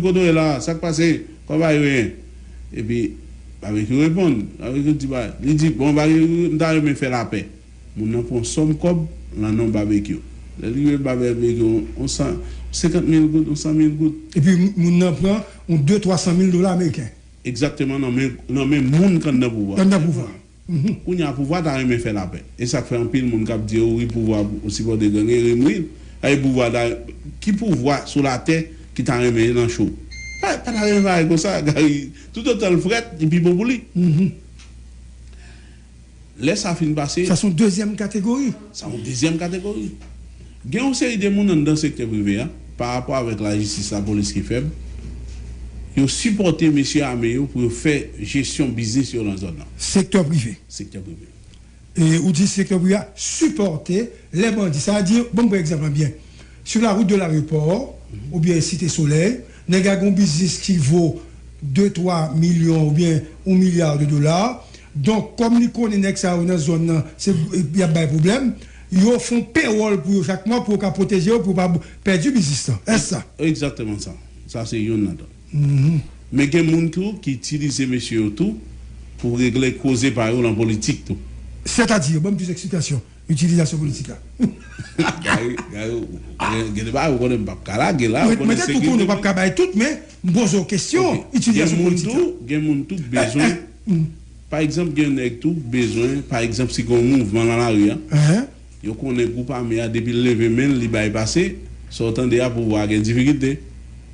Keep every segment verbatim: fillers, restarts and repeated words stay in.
Kote w ye la? Sa k pase? Kòb a yo ye?" Epi Babekyou reponn. Babekyou di, ba, li di, "Bon, Babekyou, m ta renmen fè lapè." Moun nan pran yon sòm kòb nan non Babekyou. Lè li rive Babekyou, yon san, senkant mil goud, yon san mil goud. Epi moun nan pran yon de, twa san mil dola ameriken. Egzakteman, nan men, nan men moun k anndan pouvwa. Anndan pouvwa. Mhm. Kounye a, pouvwa ta renmen fè lapè. E sa k fè anpil moun k ap di yo, wi, pouvwa ou sipòte gang, e ri m ri. Ay, pouvwa ta, ki pouvwa sou latè ki ta renmen nan cho? Pa, pa ta renmen bagay konsa, Gary. Toutotan l frèt, li pi bon pou li. Mhm. Lè sa fin pase, sa se yon dezyèm kategori. Sa yon dezyèm kategori. Gen yon seri de moun anndan sektè prive a, pa rapò avèk lajistis, lapolis ki fèb, yo sipòte mesye ame yo pou yo fè jesyon biznis yo nan zòn nan. Sektè prive. Sektè prive. E ou di sektè prive a sipòte lè bandi. Sa vle di, bon, m pran egzanp lan byen. Sur la route de l'aéroport, oubyen Site Solèy, nèg la gen yon biznis ki vo de, twa milyon oubyen yon milya de dola. Donk, kòm li konnen nèg sa yo nan zòn nan, se, y ap bay pwoblèm, yo fè yon pewòl pou yo chak mwa pou yo ka pwoteje yo, pou yo pa pèdi biznis lan. Èske sa? Egzakteman sa. Sa se youn ladan. Mhm. Men gen moun tou ki itilize mesye yo tou pou regle koze pa yo nan politik tou. Sètadi, ban m plis eksplikasyon, itilizasyon politik la. Gary, Gary, gen, gen de bagay ou konnen m p ap ka lage la, ou konnen se gen de moun. Mwen te tou konnen w p ap ka bay tout, men m poze w kesyon, itilizasyon politik la. Ok. Gen moun tou, gen moun tou k bezwen, pa egzanp, gen nèg tou k bezwen, pa egzanp, si gen yon mouvman nan lari a, yo konnen gwoup ame a, depi l leve men l, li bay pase, sa w tande a, pouvwa a gen difikilte.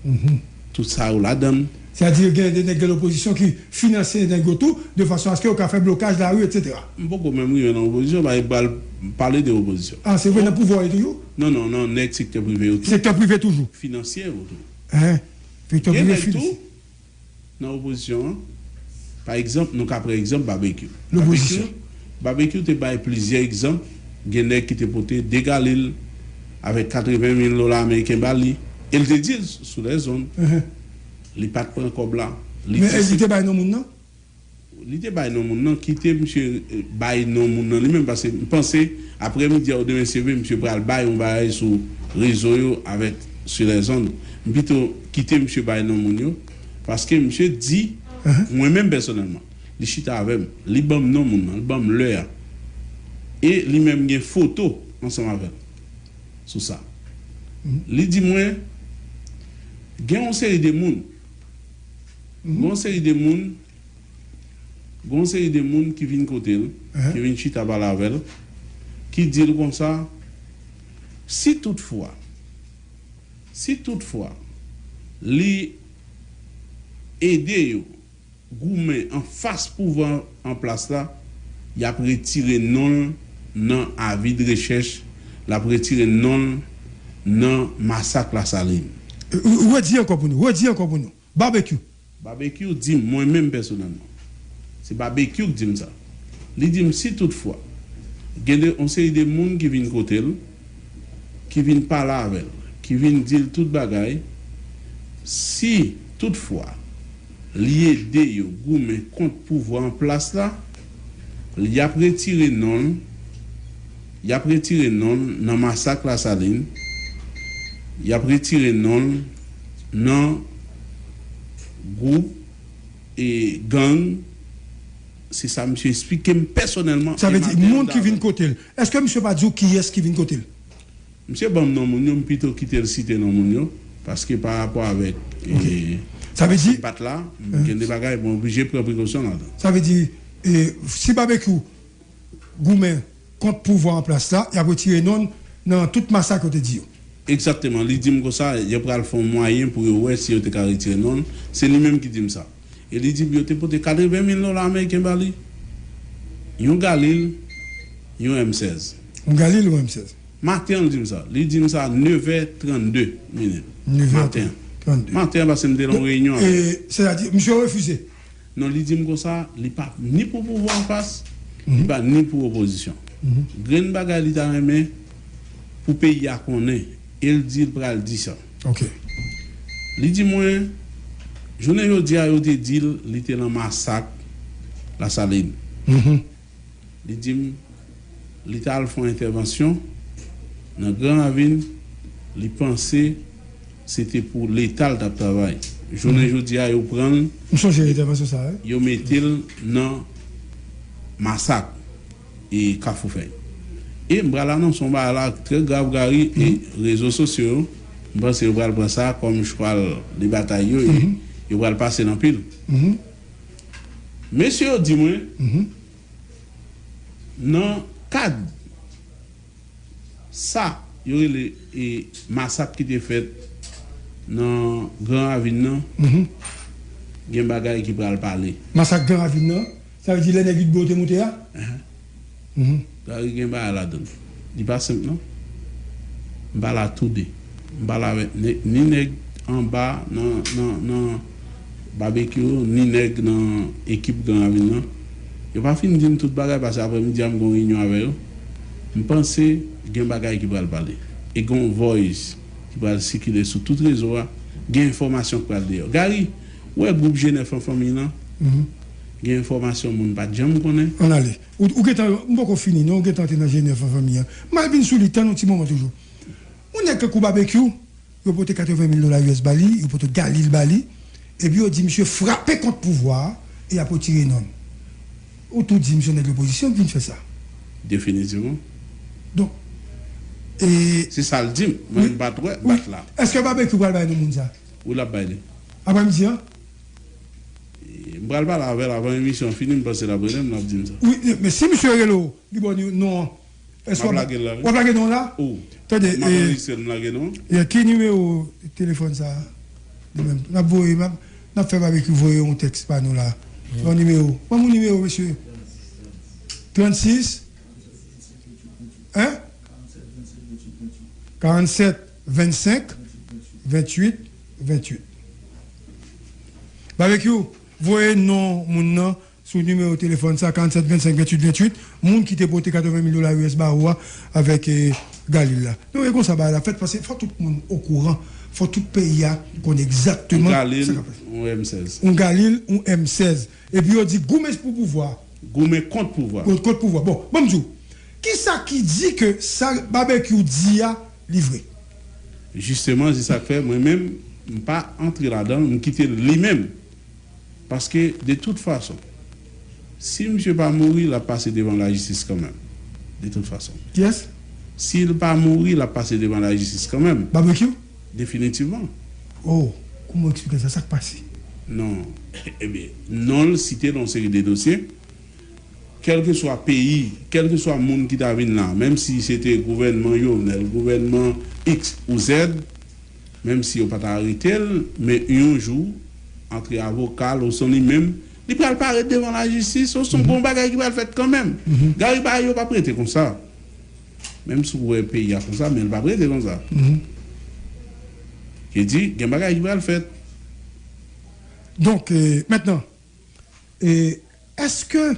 Mhm. Tout sa yo ladan l. Sètadi, gen de nèg nan opozisyon ki finanse nèg yo tou, de fason aske yo ka fè blokaj lari, etsetera. M poko menm rive nan opozisyon, paske m pral pale de opozisyon. Ah, se vre, nan pouvwa yo toujou? Non, non, non, nèg sektè prive yo tou. Sektè prive toujou? Finansye yo tou. Hein? Sektè prive finansye. Gen nèg tou nan opozisyon an. Pa egzanp, nou ka pran egzanp Babekyou. Lopozisyon. Babekyou, Babekyou te bay plizyè egzanp. Gen nèg ki te pote de galil avèk katreven mil dola ameriken ba li. E l te di l sou lèzonn. Mhm. Li pa t pran kòb la. Li di se... Men li te bay non moun nan? Li te bay non moun nan, kite misye, eh, bay non moun nan li menm, paske m panse, aprè midi a ou demen se vre, misye pral bay yon bagay sou rezo yo avèk sou lèzonn. M pito kite misye bay non moun yo, paske misye di, mwen menm pèsonèlman, li chita avè m, li ban m non moun nan, li ban m lè a. E li menm gen foto ansanm avè l sou sa. Li di mwen, gen yon seri de moun, gen yon seri de moun, gen yon seri de moun ki vin kote l, ki vin chita pale avè l, ki di l konsa, si toutfwa, si toutfwa, li ede yo goumen anfas pouvwa an plas la, y ap retire non l nan avi de rechèch, l ap retire non l nan masak Lasalin. Ou, ou redi ankò pou nou, redi ankò pou nou. Babekyou. Babekyou di m, mwen menm pèsonèlman. Se Babekyou k di m sa. Li di m si toutfwa, gen de, yon seri de moun ki vin kote l, ki vin pale avè l, ki vin di l tout bagay, si toutfwa li ede yo goumen kont pouvwa an plas la, y ap retire non l, y ap retire non l nan masak Lasalin, y ap retire non l nan gwoup e gang, se sa misye eksplike m pèsonèlman. Sa vle di, moun ki vin kote l. Èske misye pa di w kiyès ki vin kote l? Misye ban m non moun yo, m pito kite l site non moun yo, paske pa rapò avèk, e, sa vle di, m pa t la, m gen de bagay, mwen oblije pran prekosyon ladan. Sa vle di, e, si Babekyou goumen kont pouvwa an plas la, y ap retire non l nan tout masak yo te di yo. Egzakteman, li di m konsa, yo pral fè yon mwayen pou yo wè si yo te ka retire non l. Se li menm ki di m sa. E li di m yo te pote katreven mil dola ameriken ba li, yon galil, yon M sèz. Yon galil, yon M sèz. Maten an, li di m sa. Li di m sa nevè trannde minit. Maten an. Maten an, paske m te nan yon reyinyon avè l. E, sètadi, misye refize? Non, li di m konsa, li pa ni pou pouvwa anfas, li pa ni pou opozisyon. Grenn bagay li ta renmen pou peyi a konnen, e l di l pral di sa. Ok. Li di mwen, jounen jodi a, yo te di l, li te nan masak Lasalin. Li di m, li t al fè yon entèvansyon nan Gran Ravin, li panse se te pou Leta l t ap travay. Jounen jodi a, yo pran l, m sonje entèvansyon sa a, wi, yo mete l nan masak e Kafou Fèy. E m pral anonse yon bagay la trè grav, Gary, e rezo sosyo yo, m panse yo pral pran sa kòm chwal de batay yo, e yo pral pase nan pil. Mesye yo di mwen, nan kad sa yo rele, e, masak ki te fèt nan Gran Ravin nan, gen bagay ki pral pale. Masak Gran Ravin nan? Sa vle di lè nèg Itbo te moute a? Gary, gen bagay ladan l. Li pa senp non. M pale a toude. M pale avèk nèg, ni nèg anba nan, nan, nan Babekyou, ni nèg nan ekip Gran Ravin nan. Yo pa fin di m tout bagay, paske aprèmidi a m gen yon reyinyon avè yo. M panse gen bagay ki pral pale. E gen yon voice ki pral sikile sou tout rezo a. Gen enfòmasyon ki pral deyò. Gary, ou wè gwoup G nèf an fanmi lan? Gen enfòmasyon moun pa t janm konnen. Ann ale. Ou, ou gentan, m poko fini non, ou gentan te nan G nèf an fanmi an. M al vin sou li, tann yon ti moman toujou. Yon nèg tankou Babekyou, yo pote katreven mil dola U S ba li, yo pote Galil ba li, epi yo di misye frape kont pouvwa a e y ap retire non l. Ou tou di misye nèg lopozisyon ki vin fè sa. Definitivman. Donk, e se sa l di m. Mwen, wi, m pa t wè, wi, bat la. Èske Babekyou pral bay non moun sa? Wi, l ap bay li. Aprèmidi an? E, m pral pale avè l avan emisyon an fini, m panse l ap rele m, l ap di m sa. Wi, men si misye rele w, li ba w non an, èske w ap lage l la, wi, w ap lage non la? O. Tande, m ap, e, anrejistre l, m lage non. E ki nimewo telefòn sa a? Li menm. N ap voye, n ap, n ap fè Babekyou voye yon tèks ba nou la. Yon nimewo. Ban m yon nimewo, mesye. Trannsis. Hein? Karannsèt vennsenk venntuit venntuit. Babekyou, voye non moun nan sou nimewo telefòn sa, karannsèt vennsenk venntuit venntuit, moun ki te pote katreven mil dola U S ba ou a avèk, eh, Galil la. Nou, e konsa bagay la fèt, paske fò tout moun okouran, fò tout peyi a konn egzakteman sa k ap fèt. Yon Galil, yon M sèz. Yon Galil, yon M sèz. Epi yo di goumen pou pouvwa. Goumen kont pouvwa. Kont, kont pouvwa. Bon, ban m di w, kisa ki di ke sa Babekyou di a, li vre? Jisteman, se sa k fè mwen menm, m pa antre ladan l, m kite l li menm. Paske, de tout fason, si misye pa mouri, l ap pase devan lajistis kanmenm. De tout fason. Kiyès? Si l pa mouri, l ap pase devan lajistis kanmenm. Babekyou? Definitivman. Oh, kòman w eksplike sa? Sa k pase? Non. Ebyen, non l site nan yon seri de dosye. Kèlkeswa peyi, kèlkeswa moun ki ta vin la, menm si se te gouvènman Jovenel, gouvènman X ou Z, menm si yo pa ta arete l, men yon jou, antre avoka l osnon li menm, li pral parèt devan lajistis, osnon gon bagay ki pral fèt kanmenm. Gary, bagay yo p ap rete konsa. Menm si w wè peyi a konsa, men l p ap rete konsa. Ki di, gen bagay ki pral fèt. Donk, eh, mentnan, e, èske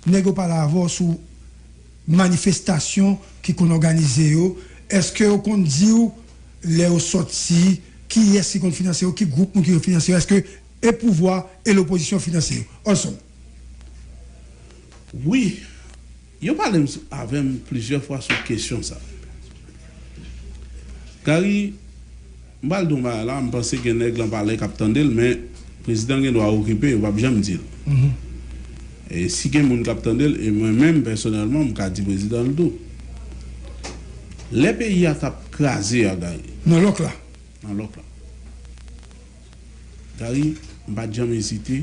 nèg yo pale avè w sou manifestasyon ki konn òganize yo? Èske yo konn di w lè yo sòti, kiyès ki konn finanse yo, ki gwoup moun ki konn finanse yo? Èske e pouvwa e lopozisyon finanse yo? Olson. Wi, yo pale m sou, avè m plizyè fwa sou kesyon sa. Gary, m pral di w yon bagay la, m panse gen nèg lan palè k ap tande l, men prezidan gen dwa okipe, yo p ap janm di l. E si gen moun k ap tande l, e mwen menm pèsonèlman, m ka di prezidan l tou. Lè peyi a t ap kraze a, Gary. Nan lòk la. Nan lòk la. Gary, m pa t janm ezite.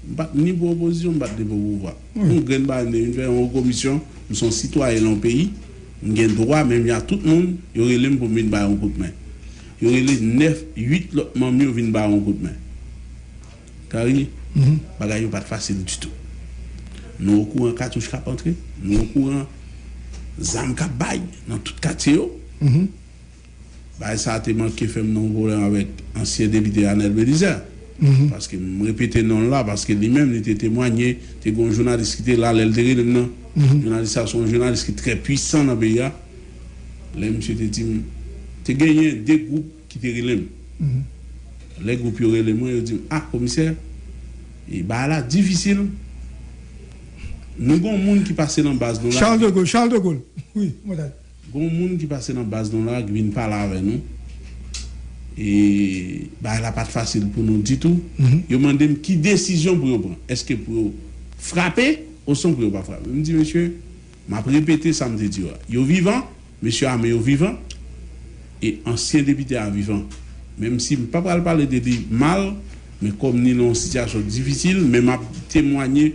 M pa t ni pou opozisyon, m pa t ni pou pouvwa. Yon grenn bagay m te vin fè, yon komisyon, m se yon sitwayen nan yon peyi, m gen dwa, menm jan ak tout moun, yo rele m pou m vin ba yo yon kout men. Yo rele nèf, uit lòt manm yo vin ba yo yon kout men. Gary, bagay yo pa t fasil ditou. Nou okouran katouch k ap antre, nou okouran zam k ap bay nan tout katye yo. Bagay sa a te manke fè m nan yon pwoblèm avèk ansyen depite Anèl Belizè. Paske m repete non l la, paske li menm, li te temwanye, te gen yon jounalis ki te la lè l te rele m nan. Jounalis sa, se yon jounalis ki trè pwisan nan peyi a. Lè misye te di m, te genyen de gwoup ki te rele m. Lè gwoup yo rele mwen, yo di m, "Ah, komisè, e bagay la difisil. Nou gen yon moun ki pase nan baz nou la." Charles de Gaulle, Charles de Gaulle. Wi, mwen. Gen yon moun ki pase nan baz nou la, ki vin pale avè nou. E bagay la pa t fasil pou nou ditou. Yo mande m ki desizyon pou yo pran. Èske pou yo frape osnon pou yo pa frape? M di, mesye, m ap repete sa m te di yo a. Yo vivan, mesye ame yo vivan, e ansyen depite a vivan. Menm si m pa pral pale de li mal, men kòm ni nan yon sitiyasyon difisil, men m ap temwanye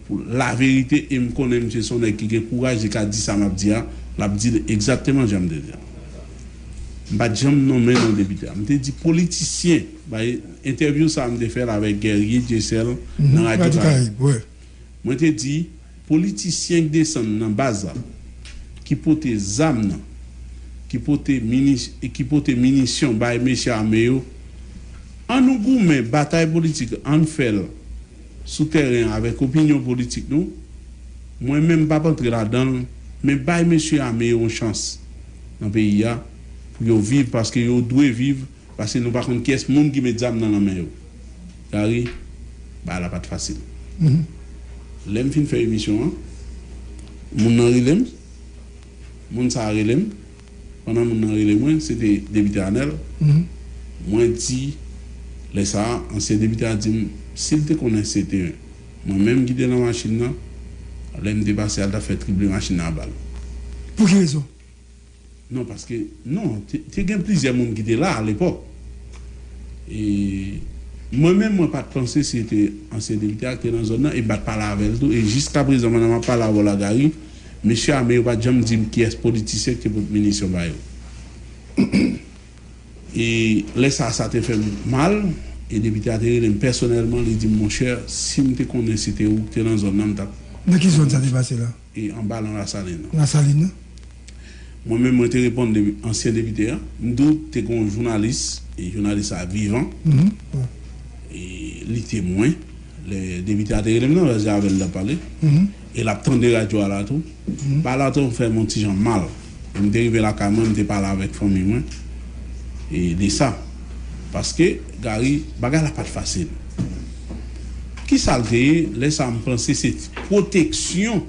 pou laverite, e m konnen misye se yon nèg ki gen kouraj, li ka di sa m ap di a, l ap di l egzakteman jan m te di a. M pa t janm nonmen non depite a. M te di politisyen, bay entèvyou sa a m te fè l avèk Guerrier Dieuseul nan Radyo Karayib. Mwen te di, politisyen k desann nan baz la, ki pote zam nan, ki pote minis, ki pote minisyon bay mesye ame yo, ann nou goumen, batay politik, ann fè l sou tèren avèk opinyon politik nou. Mwen menm m p ap antre ladan l, men bay mesye ame yo yon chans nan peyi a pou yo viv, paske yo dwe viv, paske nou pa konn kiyès moun ki met zam nan nan men yo. Gary, bagay la pa t fasil. Lè m fin fè emisyon an, moun nan rele m, moun sa a rele m, pandan moun nan rele mwen, se te depite Anèl. Mwen di, lè sa a, ansyen depite a di m, si l te konnen se te mwen menm ki te nan machin nan, lè m te pase a, l t ap fè trible machin nan a bal. Pou ki rezon? Non, paske, non, te, te gen plizyè moun ki te la alepòk. E mwen menm, mwen pa t panse se te ansyen depite a ki te nan zòn nan, e m pa t pale avè l tou. E jiskaprezan, pandan m ap pale avè w la, Gary, mesye ame yo pa t janm di m kiyès politisyen ki te pot minisyon ba yo. E lè sa a, sa te fè m mal, e depite a te rele m pèsonèlman, li di m, monchè, si m te konnen se te ou ki te nan zòn nan, m t ap... Nan ki zòn sa te pase la? E anba nan Lasalin nan. Lasalin nan? Mwen menm, mwen te reponn de, ansyen depite a. M di w, te gen yon jounalis, e jounalis sa a vivan. E li temwen. Lè depite a te rele m nan, se avè l l ap pale. E l ap tande radyo a la tou. Bagay la te fè m yon ti jan mal. E m te rive lakay mwen, m te pale avèk fanmi mwen, e de sa. Paske, Gary, bagay la pa t fasil. Ki sa l te ye? Lè sa a, m panse se pwoteksyon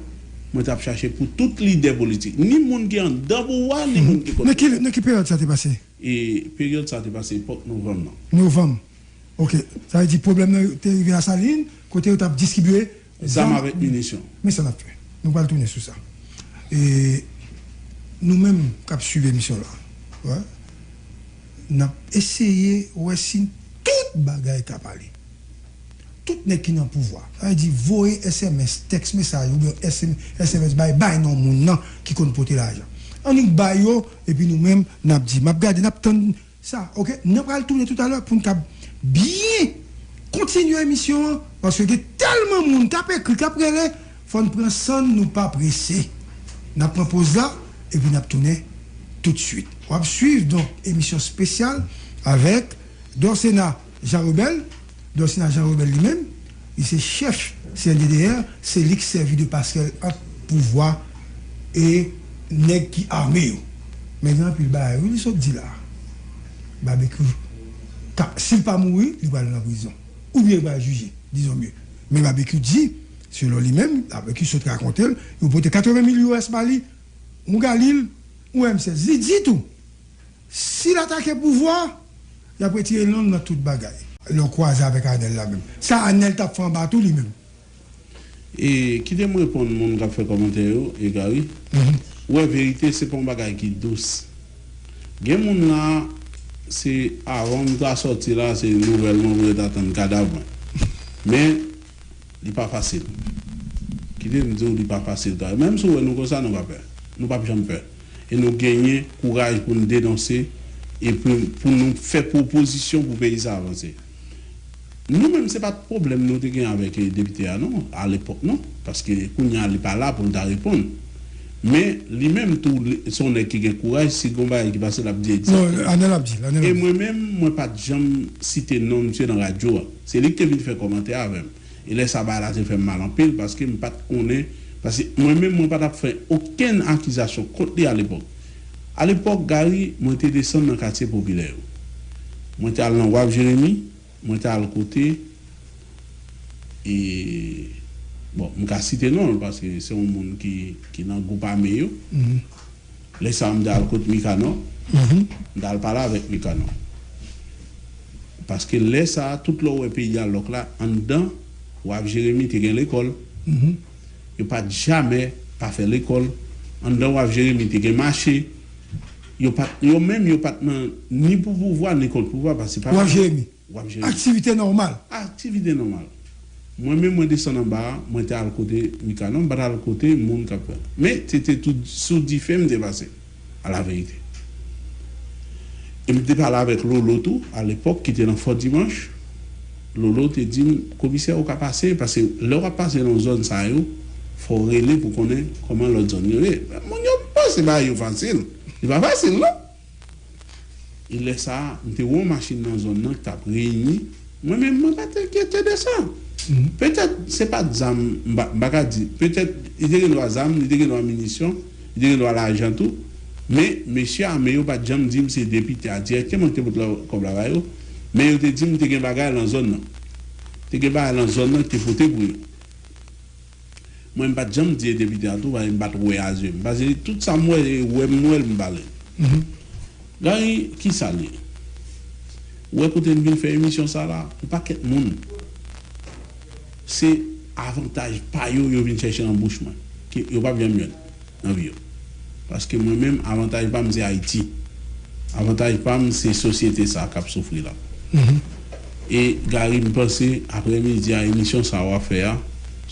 mwen t ap chache pou tout lidè politik. Ni moun ki anndan pouvwa, ni moun ki kote. Nan ki, nan ki peryòd sa te pase? E peryòd sa te pase epòk novanm nan. Novanm. Ok. Sa vle di pwoblèm nan te rive Lasalin, kote yo t ap distribye zam avèk minisyon. Men sa n ap fè. Nou pral tounen sou sa. E nou menm k ap swiv emisyon la, wè, n ap eseye wè si tout bagay ka pale. Tout nèg ki nan pouvwa, sa vle di voye S M S, tèks mesaj oubyen S M S bay, bay non moun nan ki konn pote lajan. Annik bay yo, epi nou menm, n ap di. M ap gade, n ap tann sa, ok? Nou pral tounen toutalè pou n kab byen kontinye emisyon an, paske gen tèlman moun k ap ekri, k ap rele, fò n pran san n, nou pa prese. N ap pran poz la, epi n ap tounen toutswit. W ap swiv, donk, emisyon espesyal avèk Dorcena Jean Rebel. Dorcena Jean Rebel li menm, li se chèf C N D D R, se li k sèvi de pasrèl ant pouvwa e nèg ki ame yo. Men gen anpil bagay, wi, li sot di la. Babekyou, ka, si l pa mouri, li pral nan prizon. Oubyen li pral jije, dizon mye. Men Babekyou di, selon li menm, Babekyou sot rakonte l, yo pote katreven mil U S ba li, yon Galil, yon M sèz. Li di tou, si l atake pouvwa, y ap retire lang nan tout bagay. Lè w kwaze avèk Anèl la menm. Sa Anèl t ap fè anba tou li menm. E kite m reponn moun k ap fè kòmantè yo, e Gary. Ou wè, verite, se pa yon bagay ki dous. Gen moun la, se avan m ta sòti la, se nouvèl mwen pou yo ta tann kadav mwen. Men, li pa fasil. Kite m di w, li pa fasil, Gary. Menm si w wè nou konsa, nou pa pè. Nou p ap janm pè. E nou genyen kouraj pou n denonse e pou, pou nou fè pwopozisyon pou peyi sa avanse. Nou menm, se pa t pwoblèm nou te gen avèk, eh, depite a, non, alepòk, non. Paske kounye a, li pa la pou l ta reponn. Men, li menm tou, li, se yon nèg ki gen kouraj, si gon bagay ki pase, l ap di egzakteman. Non, Anèl ap di, Anèl ap di. E mwen menm, mwen pa t janm site non misye nan radyo a. Se li ki te vin fè kòmantè avè m. E lè sa, bagay la te fè m mal anpil, paske m pa t konnen, paske mwen menm, mwen pa t ap fè okenn akizasyon kont li alepòk. Alepòk, Gary, mwen te desann nan katye popilè yo. Mwen te al nan Waf Jeremi, mwen te al kote, e, bon, m ka site non l, paske se yon moun ki, ki nan gwoup ame yo. Lè sa a, m te al kot Mikanò. M te al pale avèk Mikanò. Paske lè sa a, tout lè w wè peyi a lòk la, anndan Waf Jeremi te gen lekòl. Yo pa t jamè pa fè lekòl. Anndan Waf Jeremi te gen mache. Yo pa t, yo menm, yo pa t nan ni pou pouvwa, ni kont pouvwa, paske pa Waf Jeremi. Waf Jeremi. Aktivite nòmal. Aktivite nòmal. Mwen menm, mwen desann anba a, mwen te al kote Mika. Non, m pa t al kote moun k ap fè. Men, se te tou sou dife m te pase, a la verite. E m te pale avèk Lolo tou, alepòk, ki te nan Fò Dimanch. Lolo te di m, "Komisè, ou ka pase, paske lè w ap pase nan zòn sa yo, fò w rele pou konnen kòman lòt zòn yo ye." Moun yo panse bagay yo fasil. Li pa fasil, non. E lè sa a, m te wè yon machin nan zòn nan ki t ap reyini. Mwen menm, mwen pa t enkyete de sa. Petèt, se pa t zam, m pa, m pa ka di. Petèt, li te gen dwa zam, li te gen dwa minisyon, li te gen dwa lajan tou. Men, mesye ame yo pa t janm di m se depite a dirèkteman ki te pote la, kòb la ba yo. Men yo te di m te gen bagay lan zòn nan. Te gen bagay lan zòn nan ki te pote pou yo. Mwen, m pa t janm di e depite a tou, paske m pa t wè a zye m. Paske tout sa m wè, e wè m wè l, m pale. Gary, ki sa l ye? Ou wè kote n vin fè emisyon sa la, yon pakèt moun, se avantaj pa yo, yo vin chèche nan bouch mwen, ke yo p ap janm jwenn nan vi yo. Paske mwen menm, avantaj pa m se Ayiti. Avantaj pa m se sosyete sa k ap soufri la. E Gary, m panse, aprèmidi a, emisyon sa w ap fè a,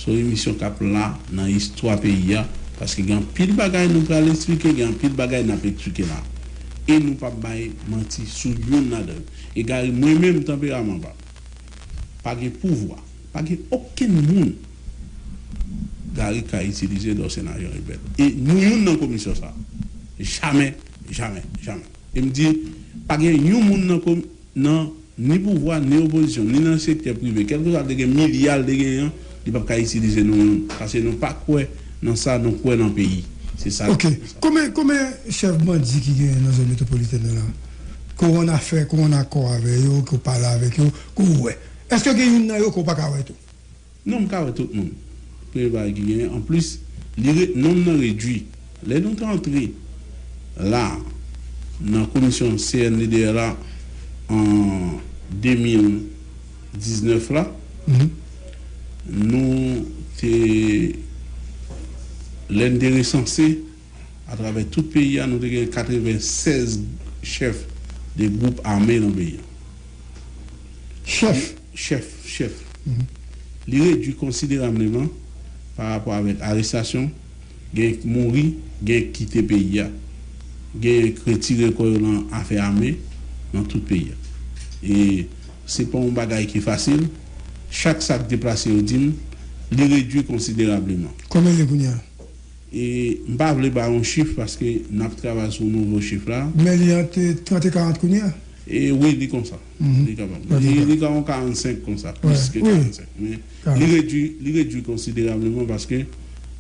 se yon emisyon k ap la nan istwa peyi a, paske gen anpil bagay nou pral eksplike, gen anpil bagay n ap eksplike la. E nou p ap bay manti sou youn ladan yo. E Gary, mwen menm, tanperaman pa m, pa gen pouvwa, pa gen okenn moun Gary ka itilize lè w se yon ajan rebèl. E nou youn nan komisyon sa. Jamè, jamè, jamè. E m di, pa gen yon moun nan, nan ni pouvwa, ni opozisyon, ni nan sektè prive, kèlkeswa l te gen milya l te genyen an, li p ap ka itilize nou youn. Paske nou pa kwè nan sa, nou kwè nan peyi. Se sa. Ok. Konbyen, konbyen chèf bandi ki genyen nan zòn metwopolitèn nan la? Ke w an afè, ke w an akò avè yo, ke w pale avèk yo, ke w wè? Èske gen youn nan yo ke w pa ka wè tou? Non, m ka wè tout moun. Premye bagay ki genyen. Anplis, li re-, nonm nan redui. Lè nou te antre la, nan komisyon C N D D R la, an de mil diznèf la, nou te, lè n te resanse, atravè tout peyi a, nou te gen katreven sèz chèf de gwoup ame nan peyi a. Chèf? Chèf, chèf. Li redui konsiderableman pa rapò avèk arestasyon, gen k mouri, gen k kite peyi a, gen k retire kò yo nan afè ame nan tout peyi a. E se pa yon bagay ki fasil. Chak sa k deplase yo di m, li redui konsiderableman. Konbyen l ye kounye a? E m pa vle ba yon chif paske n ap travay sou nouvo chif la. Men li ant trant e karant kounye a? E wi, li konsa. Li kapab. Li, li ka yon karannsenk konsa, plis ke karannsenk. Men li redui, li redui konsiderableman paske,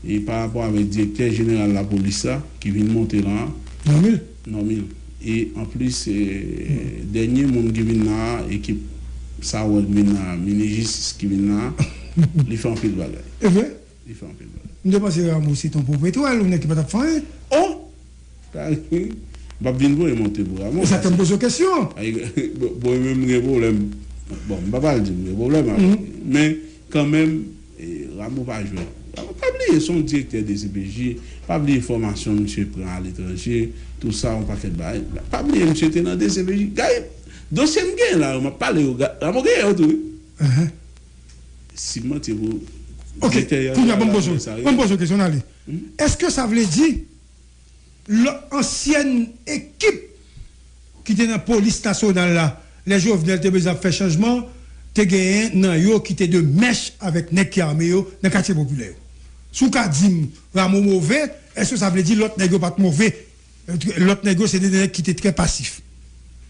e pa rapò avèk direktè jeneral lapolis la, ki vin monte la a, Normil. Normil. E anplis, e, dènye moun ki vin la a, ekip sa wè ki vin la a, Minijistis ki vin la a, li fè anpil bagay. E vre? Li fè anpil bagay. M te panse Rameau se t on pwopetwèl, yon nèg ki pa t ap fè anyen. Oh! M p ap vin voye monte pou Rameau. E sa fè m poze w kesyon. Ay, bon, bon, mwen menm m gen pwoblèm. Bon, m pa pral di m gen pwoblèm avè l. Men, kanmenm, e, Rameau pa jwe. Rameau, pa bliye, se yon direktè D C P J. Pa bliye fòmasyon misye pran aletranje. Tou sa, yon pakèt bagay. Pa bliye, misye te nan D C P J. Gade, dosye m gen la, yo, m ap pale yo. Rameau genyen yo tou, wi. Si m manti pou. Ok, kounye a, ban m poze w, ban m poze w kesyon, n ale. Èske sa vle di lòt ansyèn ekip ki te nan polis nasyonal la, lè Jovenel te bezwen ap fè chanjman, te genyen nan yo ki te de mèch avèk nèg ki ame yo nan katye popilè yo? Si w ka di m Rameau move, èske sa vle di lòt nèg yo pa t move? Lòt nèg yo, se de nèg ki te trè pasif.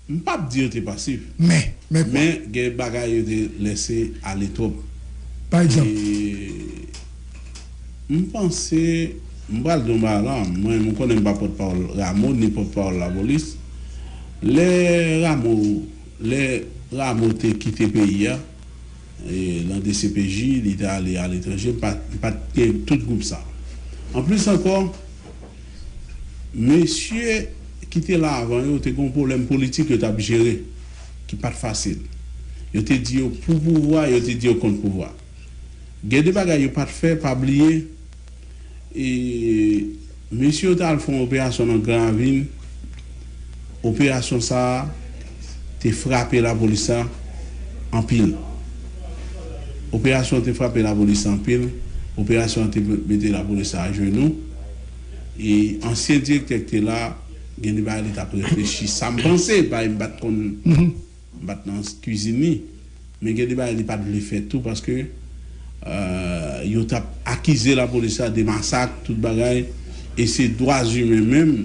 M p ap di yo te pasif. Men, men kwa? Men gen bagay yo te lèse ale twòp. Pa egzanp? E, m panse, m pral di yon bagay la, mwen, m konnen m pa pòtpawòl Rameau, ni pòtpawòl lapolis. Lè Rameau, lè Rameau te kite peyi a, e, nan D C P J, li te ale aletranje, m pa, m pa t gen tout gwoup sa. Anplis ankò, mesye ki te la avan yo te gen yon pwoblèm politik yo t ap jere, ki pa t fasil. Yo te di yo pou pouvwa, yo te di yo kont pouvwa. Gen de bagay yo pa t fè, pa bliye. E, mesye yo t al fè yon operasyon nan Gran Ravin. Operasyon sa a te frape lapolis la anpil. Operasyon te frape lapolis la anpil. Operasyon te mete lapolis la ajenou. E ansyen direktè ki te la, gen de bagay li t ap reflechi. Sa m panse, pa m pa t konn, m pa t nan kizin li. Men gen de bagay li pa t vle fè tou, paske, euh, yo t ap akize lapolis la de masak, tout bagay. E se dwa imen menm,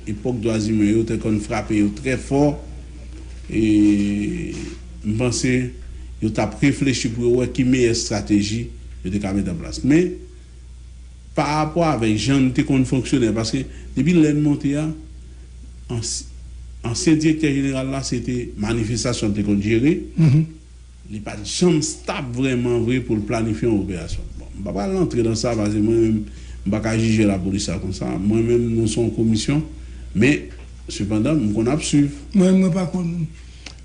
epòk dwa imen yo te konn frape yo trè fò. E m panse yo t ap reflechi pou yo wè ki meyè estrateji yo te ka mete an plas. Men, pa rapò avèk jan n te konn fonksyone, paske depi lè n monte a, ans-, ansyen direktè jeneral la, se te manifestasyon n te konn jere. Li pa t janm stab vrèman vre pou l planifye yon operasyon. Bon, m pa pral antre nan sa, paske mwen menm, m pa ka jije lapolis la konsa. Mwen menm, nou se yon komisyon, men, sepandan, m konn ap swiv. Mwen, mwen pa konn,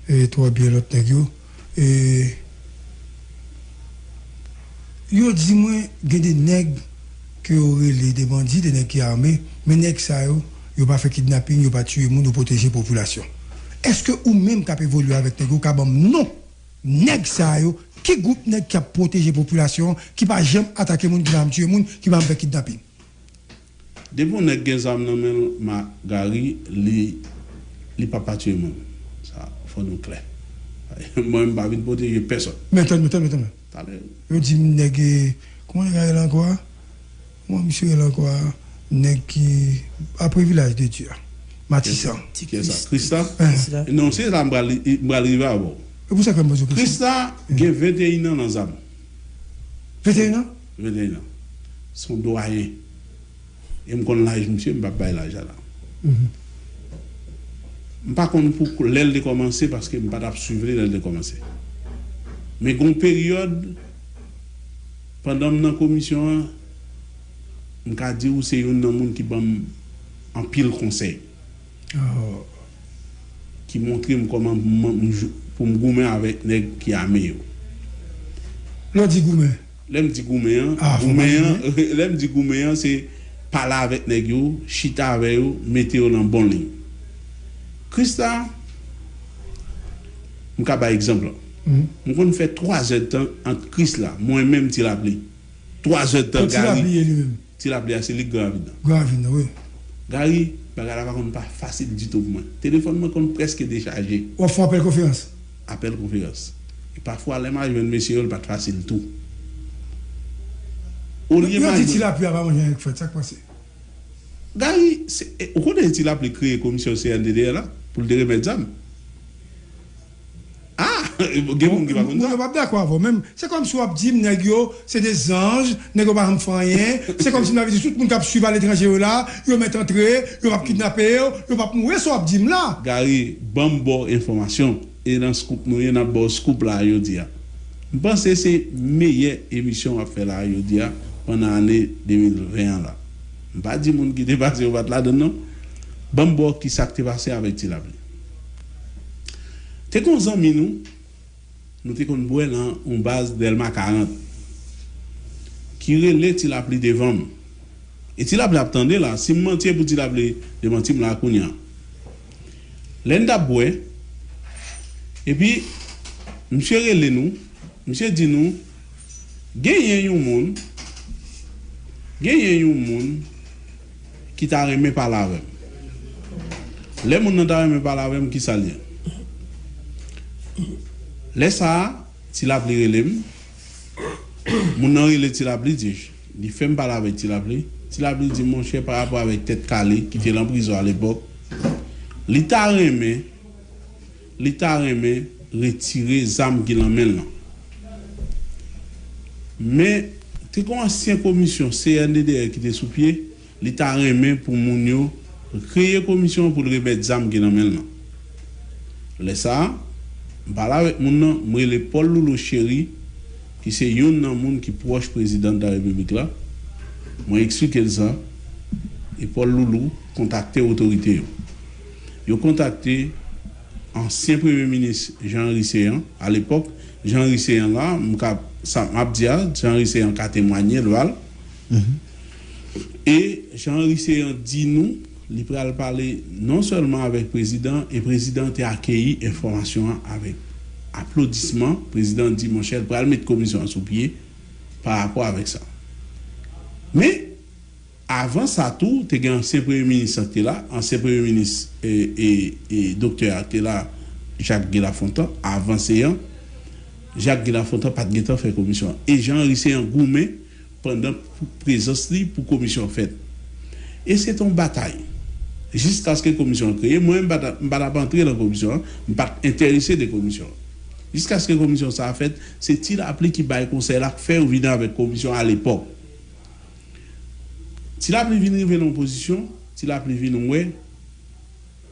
e, twò byen lòt nèg yo. E, yo di mwen gen de nèg ke yo rele de bandi, de nèg ki ame, men nèg sa yo, yo pa fè kidnaping, yo pa tiye moun, yo pwoteje popilasyon. Èske ou menm k ap evolye avèk nèg yo, ou ka ban m non nèg sa yo? Ki gwoup nèg k ap pwoteje popilasyon, ki pa janm atake moun, ki pa janm tiye moun, ki pa janm fè kidnaping? Depi yon nèg gen zam nan men l, ma, Gary, li, li p ap pa tiye moun. Sa, fò nou klè. Mwen, m pa vin pwoteje pèsòn. Men tann, men tann, men tann. Talè. Yo di m nèg, e, kòman nèg la rele ankò a? Kòman misye rele ankò a? Nèg ki, apre Vilaj de Dye a. Matisan. Kiyès sa? Krista? Krista? Non, se la m pral, m pral rive avè w. E pou sa k fè m poze w kesyon. Krista gen venteyen an nan zam. Venteyen an? Venteyen an. Se yon dwayen. E m konn laj misye, m p ap bay laj la la. M pa konn pou lè l te kòmanse, paske m pa t ap swiv li lè l te kòmanse. Men gen yon peryòd, pandan m nan komisyon an, m ka di w se youn nan moun ki ban m anpil konsèy. Ki montre m kòman m, m, pou m goumen avèk nèg ki ame yo. Lè w di goumen? Lè m di goumen an, goumen an, lè m di goumen an, se pale avèk nèg yo, chita avè yo, mete yo nan bon liy. Krista, m ka bay egzanp la. M konn fè twa zè tan ant Krisla, mwen menm, Ti Lapli. Twa zè tan, Gary. Ti Lapli a, se li k Gran Ravin nan. Gran Ravin nan, wi. Gary, bagay la pa konn pa fasil ditou pou mwen. Telefòn mwen konn prèske dechaje. W ap fè apèl konferans? Apèl konferans. E pafwa, lè m al jwenn mesye yo, li pa t fasil tou. Olye m al jwenn. Yo di Ti Lapli a pa manje anyen k fèt, sa k pase? Gary, se, e, ou konnen Ti Lapli kreye komisyon C N D D L la pou l te remèt zam? Ah, gen moun ki pa konn sa. Moun yo p ap dakò avè w, men se kòmsi w ap di m nèg yo se de zanj, nèg yo pa janm fè anyen. Se kòmsi m ta vle di tout moun k ap swiv aletranje yo la, yo mèt antre, yo p ap kidnape yo, yo p ap mouri, se sa w ap di m la. Gary, ban m ba w enfòmasyon. E nan scoop nou ye, n ap ba w scoop la jodi a. M panse se meyè emisyon w ap fè la jodi a pandan ane de mil ven an la. M pa di moun ki te pase yo pa t ladann non. Ban m ba w kisa k te pase avèk Ti Lapli. Te gen yon zanmi nou, nou te konn bwè nan yon baz Dèlma karant, ki rele Ti Lapli devan m. E Ti Lapli ap tande la, si m manti e pou Ti Lapli demanti m la kounye a. Lè n t ap bwè, epi misye rele nou, misye di nou, genyen yon moun, genyen yon moun ki ta renmen pale avè m. Lè moun nan ta renmen pale avè m, kisa l ye? Lè sa a, Ti Lapli rele m. Moun nan rele Ti Lapli, di, li fè m pale avèk Ti Lapli. Ti Lapli di, monchè, pa rapò avèk Tèt Kale, ki te nan prizon alepòk, li ta renmen, li ta renmen retire zam ki nan men l lan. Men, te gen yon ansyen komisyon C N D D L ki te sou pye, li ta renmen pou moun yo kreye komisyon pou l remèt zam ki nan men l lan. Lè sa a, m pale avèk moun nan, m rele Paul Loulou Chéry, ki se youn nan moun ki pwòch prezidan de la repiblik la. Mwen eksplike l sa, e Paul Loulou kontakte otorite yo. Yo kontakte ansyen premye minis Jean Henry Céant, alepòk, Jean Henry Céant la, m ka, sa m ap di a, Jean Henry Céant ka temwanye, l va l. E Jean Henry Céant di nou, li pral pale non sèlman avèk prezidan, e prezidan te akeyi enfòmasyon an avèk aplodisman. Prezidan di, monchè, l pral met komisyon an sou pye pa rapò avèk sa. Men, avan sa tou, te gen ansyen premye minis la ki te la, ansyen premye minis, e, e, e, doktè a ki te la, Jacques Guy Lafontant, avan Céant, Jacques Guy Lafontant pa t gentan fè komisyon an. E Jean Henry Céant goumen pandan prezans li pou komisyon an fèt. E se te yon batay. Jiskaske komisyon an kreye, mwen, m pa t, m pa t ap antre nan komisyon an, m pa t enterese de komisyon an. Jiskaske komisyon sa a fèt, se Ti Lapli ki bay konsèy la, k fè yo vini avèk komisyon alepòk. Ti Lapli vin rive nan yon pozisyon, Ti Lapli vin wè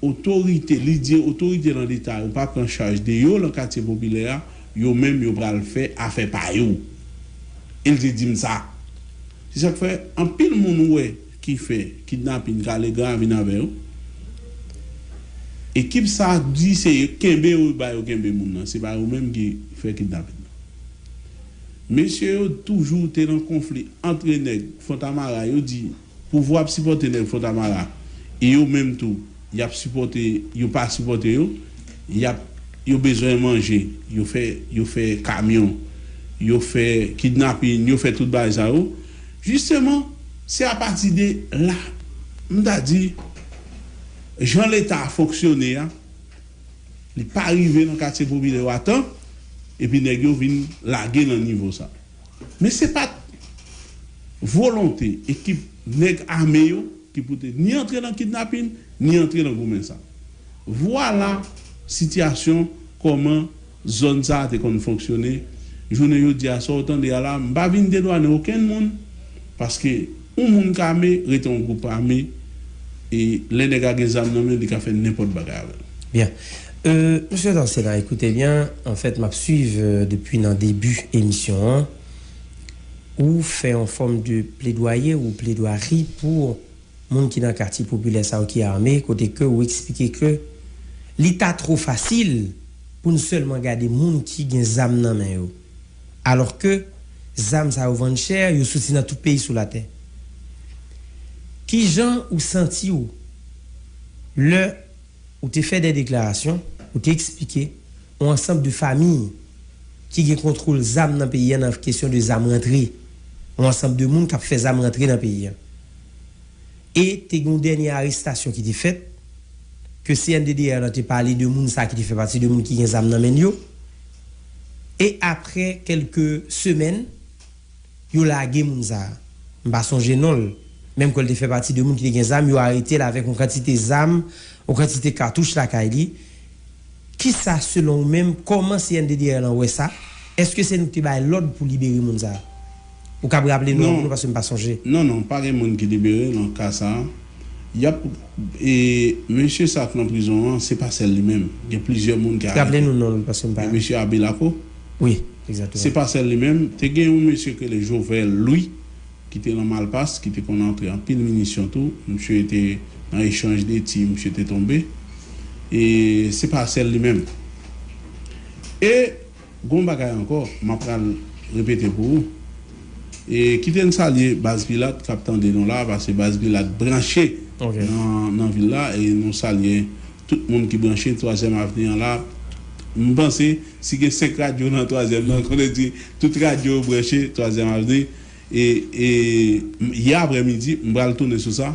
otorite, li di otorite nan Leta yo pa pran chaj de yo nan katye popilè a, yo menm yo pral fè afè pa yo. E l te di m sa. Se sa k fè anpil moun ou wè ki fè kidnapin k ale Gran Ravin avè yo. Ekip sa a di se yo kenbe yo, ba yo kenbe moun nan. Se pa yo menm ki fè kidnapin nan. Mesye yo toujou te nan konfli antre nèg Fontamara, yo di pouvwa ap sipòte nèg Fontamara, e yo menm tou, y ap sipòte, yo pa sipòte yo, y ap, yo bezwen manje, yo fè, yo fè kamyon, yo fè kidnapin, yo fè tout bagay sa yo. Jisteman, se apati de la, m ta di, jan Leta a fonksyone a, li pa rive nan katye popilè yo a tan, epi nèg yo vin lage nan nivo sa. Men se pa t volonte ekip nèg ame yo ki pou te ni antre nan kidnapin, ni antre nan goumen sa. Vwala sitiyasyon kòman zòn sa a te konn fonksyone. Jounen jodi a, sa w tande a la, m pa vin dedwanen okenn moun, paske yon moun k ame rete yon gwoup ame, e lè nèg la gen zam nan men l, li ka fè nenpòt bagay avè l. Byen. Euh, Mesye Dansena, écoutez bien, anfèt, m ap swiv, euh, depi nan debi emisyon an. Ou fè yon fòm de pledwaye ou pledwari pou moun ki nan katye popilè sa yo ki ame, kote ke ou eksplike ke li ta twò fasil pou n sèlman gade moun ki gen zam nan men yo. Alò ke zam sa yo vann chè, yo soti nan tout peyi sou latè. Kijan ou santi w lè ou te fè de deklarasyon, ou te eksplike yon ansanm de fanmi ki gen kontwòl zam nan peyi a nan kesyon de zam rantre, yon ansanm de moun k ap fè zam rantre nan peyi a. E te gen yon dènye arestasyon ki te fèt, ke C N D D R lan te pale de moun sa ki te fè pati de moun ki gen zam nan men yo. E apre kèlke semèn, yo lage moun sa a. M pa sonje non l. Menm ke l te fè pati de moun ki te gen zam, yo arete l avèk yon kantite zam, yon kantite katouch lakay li. Kisa, selon ou menm, kòman C N D D R lan wè sa? Èske se nou ki te bay lòd pou libere moun sa a? Ou kab raple nou, non, pou nou, paske m pa sonje. Non, non, pa gen moun ki libere nan ka sa a. Y ap, e, mesye sa k nan prizon an, se pa sèl li menm. Gen plizyè moun ki arete. Raple nou non l, paske m pa. E mesye Abe Lacour? Wi, egzakteman. Se pa sèl li menm. Te gen yon mesye ki rele Jovel Louis, ki te nan Malpas, ki te konn antre anpil minisyon tou. Misye te nan echanj de tir, misye te tonbe. E se pa sèl li menm. E gon bagay ankò, m ap pral repete pou ou. E kite n salye Baz Pilat k ap tande nou la, paske Baz Pilat branche, ok, nan, nan vil la, e nou salye tout moun ki branche Twazyèm Avni an la. M panse, si gen senk radyo nan Twazyèm nan, konnen di tout radyo yo branche Twazyèm Avni. E, e, yè aprèmidi, m pral tounen sou sa.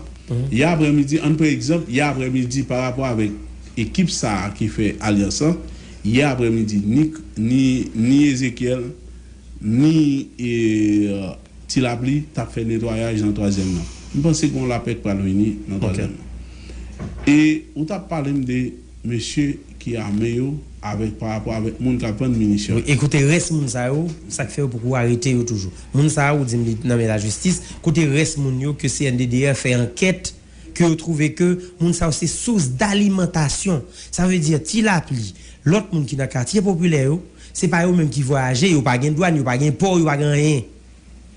Yè aprèmidi, ann pran egzanp, yè aprèmidi, pa rapò avèk ekip sa a ki fè alyans lan, yè aprèmidi, ni, ni, ni Ezekyèl, ni, e, Ti Lapli t ap fè netwayaj nan Twazyèm nan. M panse gen yon lapè k pral vini nan Twazyèm nan. E ou t ap pale m de mesye ki ame yo avèk, pa rapò avèk moun k ap vann minisyon. Wi, e kote rès moun sa yo, sa k fè yo poko arete yo toujou? Moun sa yo, ou di m li nan men lajistis, kote rès moun yo ke C N D D R fè ankèt, ke yo twouve ke moun sa yo se sous dalimantasyon? Sa vle di, Ti Lapli, lòt moun ki nan katye popilè yo, se pa yo menm ki vwayaje, yo pa gen dwàn, yo pa gen pò, yo pa gen anyen.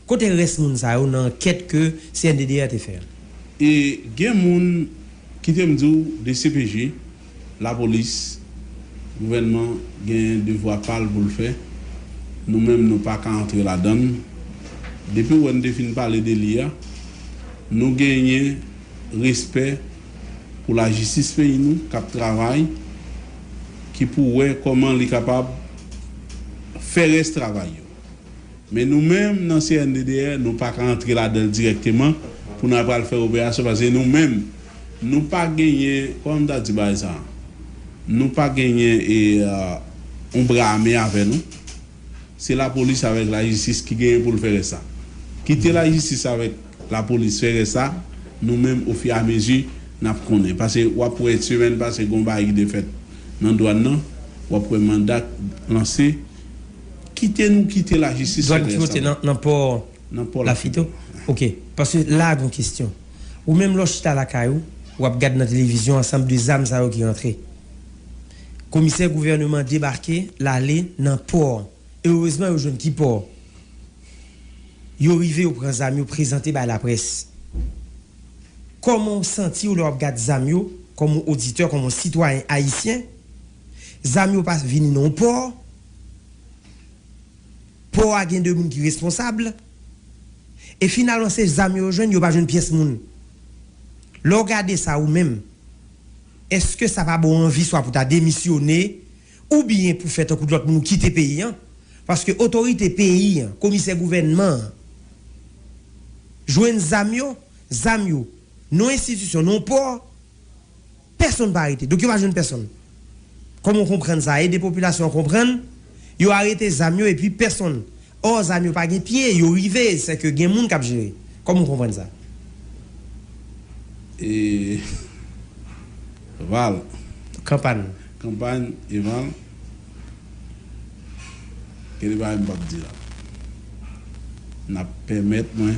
Kote rès moun sa yo nan ankèt ke C N D D R te fè a? E gen moun, kite m di w, D C P J, lapolis, Gouvènman gen devwa pa l pou l fè. Nou menm, nou pa ka antre ladan l. Depi w wè n te fin pale de li a, nou genyen respè pou lajistis peyi nou k ap travay, ki pou wè kòman li kapab fè rès travay yo. Men nou menm nan C N D D R, nou pa ka antre ladan l dirèkteman pou n al pral fè operasyon, paske nou menm, nou pa genyen, kòman m ta di bagay sa? Nou pa genyen e, euh, yon bra ame avè nou. Se lapolis avèk lajistis ki genyen pou l fè rès sa. Kite lajistis avèk lapolis fè rès sa, nou menm, ofiramezi, n ap konnen. Paske w ap wè semèn pase, gen yon bagay ki te fèt nan dwàn nan, w ap wè manda k lanse. Kite nou kite lajistis fè rès sa. Nan, nan pò Nan pò Lafito? Lafito. Ok. Paske la, gen yon kesyon. Ou menm, lè w chita lakay ou, w ap gad nan televizyon ansanm de zam sa yo ki rantre. Komisè gouvènman debake, l ale nan pò. E erezman, yo jwenn ki pò. Yo rive, yo pran zam, yo prezante bay laprès. Kòman w santi w lè w ap gad zam yo, kòm yon oditè, kòm yon sitwayen ayisyen? Zam yo pa vini nan yon pò. Pò a gen de moun ki responsab. E finalman, se zam yo jwenn, yo pa jwenn pyès moun. Lè w gade sa ou menm, èske sa pa ba w anvi swa pou ta demisyone, oubyen pou fè tankou lòt moun ou kite peyi a? Paske otorite peyi a, komisè gouvènman an, jwenn zam yo, zam yo, nan enstitisyon, nan pò, pèsonn pa arete. Donk, yo pa jwenn pèsonn. Kòman w konprann sa? Ede popilasyon an konprann, yo arete zam yo epi pèsonn. Ò, zam yo pa gen pye, yo rive, sèke gen moun k ap jere. Kòman w konprann sa? E, Val. Kanpay. Kanpay, Eval. Gen de bagay m p ap di la. N ap pèmèt mwen.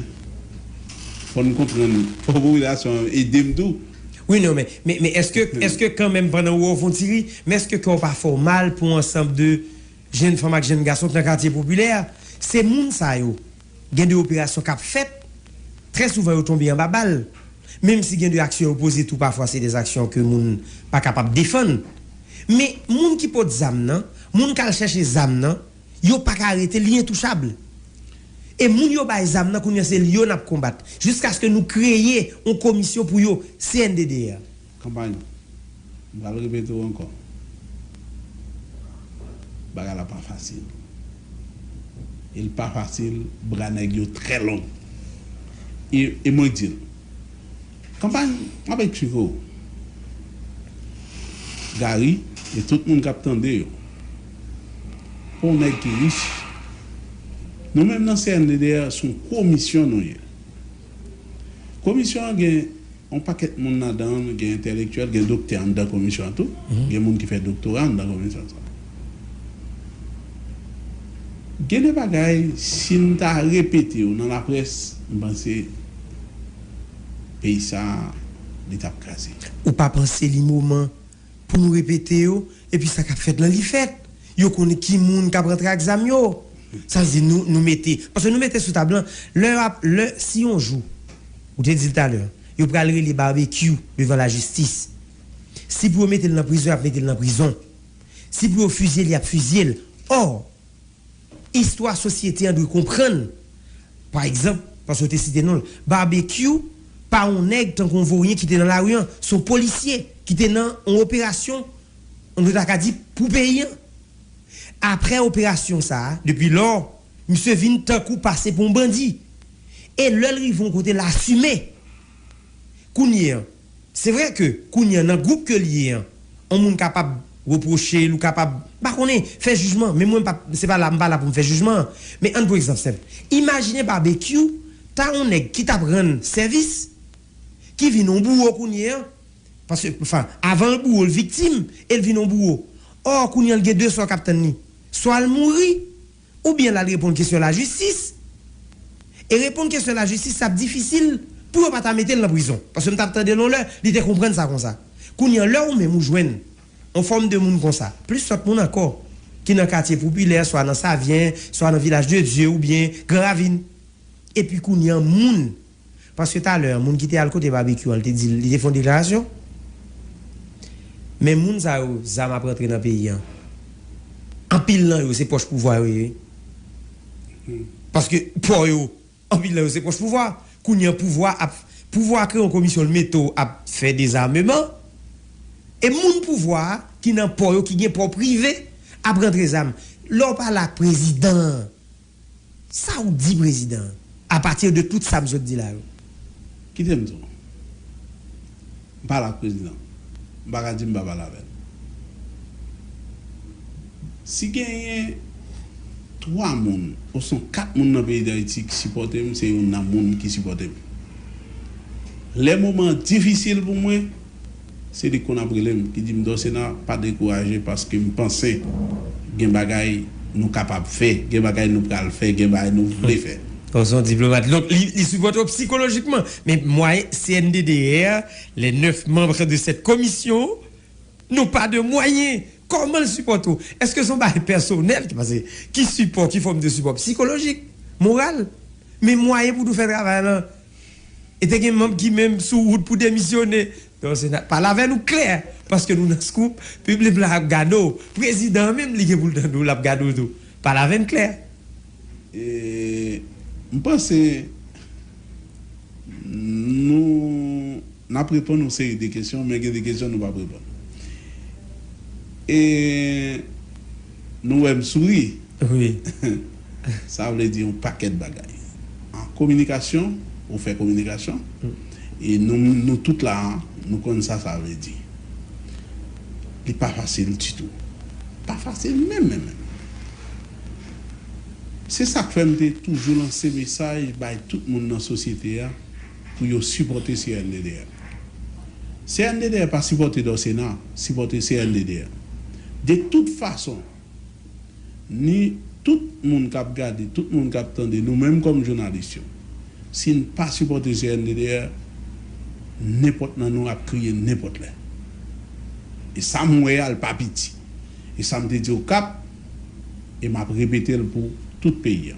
Fò n konprann. Fò popilasyon an ede m tou. Wi, non, men, men, men èske, èske kanmenm pandan w wè w fè yon ti ri, men èske kè w pa fè w mal pou yon ansanm de jenn fanm ak jenn gason k nan katye popilè a? Se moun sa yo. Gen de operasyon k ap fèt, trè souvan yo tonbe anba bal. Menm si gen de aksyon yo poze tou, pafwa se de aksyon ke moun pa kapab defann. Men moun ki pot zam nan, moun k al chèche zam nan, yo pa ka arete, li entouchab. E moun yo bay zam nan, kounye a se li yo n ap konbat. Jiskaske nou kreye yon komisyon pou yo, C N D D R. Kanpay. M pral repete w ankò. Bagay la pa fasil. E l pa fasil, bra nèg yo trè long. E, e mwen di l. Kanpay, m ap eksplike w. Gary, e tout moun k ap tande yo. Pou yon nèg ki rich, nou menm nan C N D D R, se yon komisyon nou ye. Komisyon an gen yon pakèt moun ladan l, gen entèlektyèl, gen doktè anndan komisyon an tou. Gen moun ki fè doktora anndan komisyon sa. Gen de bagay, si n ta repete yo nan laprès, m panse peyi sa a, li t ap kraze. Ou pa panse li moman pou nou repete yo, epi sa k ap fèt lan li fèt. Yo konnen ki moun k ap rantre ak zam yo. Sa vle di nou, nou mete, paske nou mete sou tab lan, lè y ap, lè, si yon jou, ou te di l talè, yo pral rele Barbecue devan lajistis. Si pou yo mete l nan prizon, y ap mete l nan prizon. Si pou yo fizye l, y ap fizye l. Ò, istwa sosyete an dwe konprann. Pa egzanp, paske w te site non l, Barbecue pa yon nèg tankou yon voryen ki te nan lari an, se yon polisye ki te nan yon operasyon, nou ta ka di, pou peyi an. Apre operasyon sa a, depi lò, misye vin tankou pase pou yon bandi. E lè l rive yon kote, l asime. Kounye a, se vre ke kounye a, nan gwoup ke l ye an, yon moun kapab repwoche l, ou kapab, m pa konnen, fè jijman, men mwen, m pa, se pa la, m pa la pou m fè jijman an. Men ann pran egzanp senp. Imajine Barbecue ta yon nèg ki t ap rann sèvis, ki vin yon bouwo kounye a, paske, anfen, avan l bouwo, l viktim, e l vin yon bouwo. Ò, kounye a, l gen de sò k ap tann li. Swa l mouri, oubyen l al reponn kesyon lajistis. E reponn kesyon lajistis, sa ap difisil pou yo pa ta mete l nan prizon. Paske m t ap tande l yon lè, li te konprann sa konsa. Kounye a, lè ou menm ou jwenn yon fòm de moun konsa, plis lòt moun ankò, ki nan katye popilè, swa nan Savyen, swa nan Vilaj de Dye, oubyen Gran Ravin. Epi kounye a, moun, paske talè a, moun ki te al kote Barbecue an, li te di, li te fè yon deklarasyon. Men moun sa yo, zam ap rantre nan peyi an. Anpil nan yo se pwòch pouvwa yo ye. Paske pò yo, anpil nan yo se pwòch pouvwa. Kounye a pouvwa ap, pouvwa a kreye yon komisyon, l mete w ap fè dezameman. E moun pouvwa a ki nan pò yo, ki gen pò prive, ap rantre zam. Lè w pale ak prezidan an, sa w di prezidan an apati de tout sa m sot di la yo? Kite m di w. M pale ak prezidan. M pa ka di m pa pale avè l. Si genyen twa moun osnon kat moun nan peyi Dayiti ki sipòte m, se youn nan moun ki sipòte m. Lè moman an difisil pou mwen, se li k konn ap rele m, ki di m, Dorcénat, pa dekouraje, paske m panse gen bagay nou kapab fè, gen bagay nou pral fè, gen bagay nou vle fè. Bon, se yon diplomat. Donk, li, li sipòte w sikolojikman. Men mwayen C N D D R, les neuf membres de cette commission, n'ont pas de moyens. Kòman l sipòte w? Èske se yon bagay pèsonèl ki pase? Ki sipò, ki fòm de sipò? Sikolojik, moral. Men mwayen pou nou fè travay lan. E te gen manm ki menm sou wout pou demisyone. Donk, se na, pale avè nou klè, paske nou nan Scoop, piblik la ap gade w. Prezidan an menm, li gen pou l tande w, l ap gade w tou. Pale avè n klè. E, m panse nou, n ap reponn yon seri de kesyon, men gen de kesyon nou p ap reponn. E nou wè m souri. Wi. Sa vle di yon pakèt bagay. An kominikasyon, ou fè kominikasyon, e nou, nou tout la, nou konn sa sa vle di. Li pa fasil ditou. Pa fasil menm, menm, menm. Se sa k fè m te toujou lanse mesaj bay tout moun nan sosyete a pou yo sipòte C N D D R. C N D D R pa sipòte Dorcénat, sipòte C N D D R. De tout fason, ni tout moun k ap gade, tout moun k ap tande, nou menm kòm jounalis yo, si n pa sipòte C N D D R, nenpòt nan nou ap kriye nenpòt lè. E sa m wè a, l pa piti. E sa m te di Okap, e m ap repete l pou tout peyi a.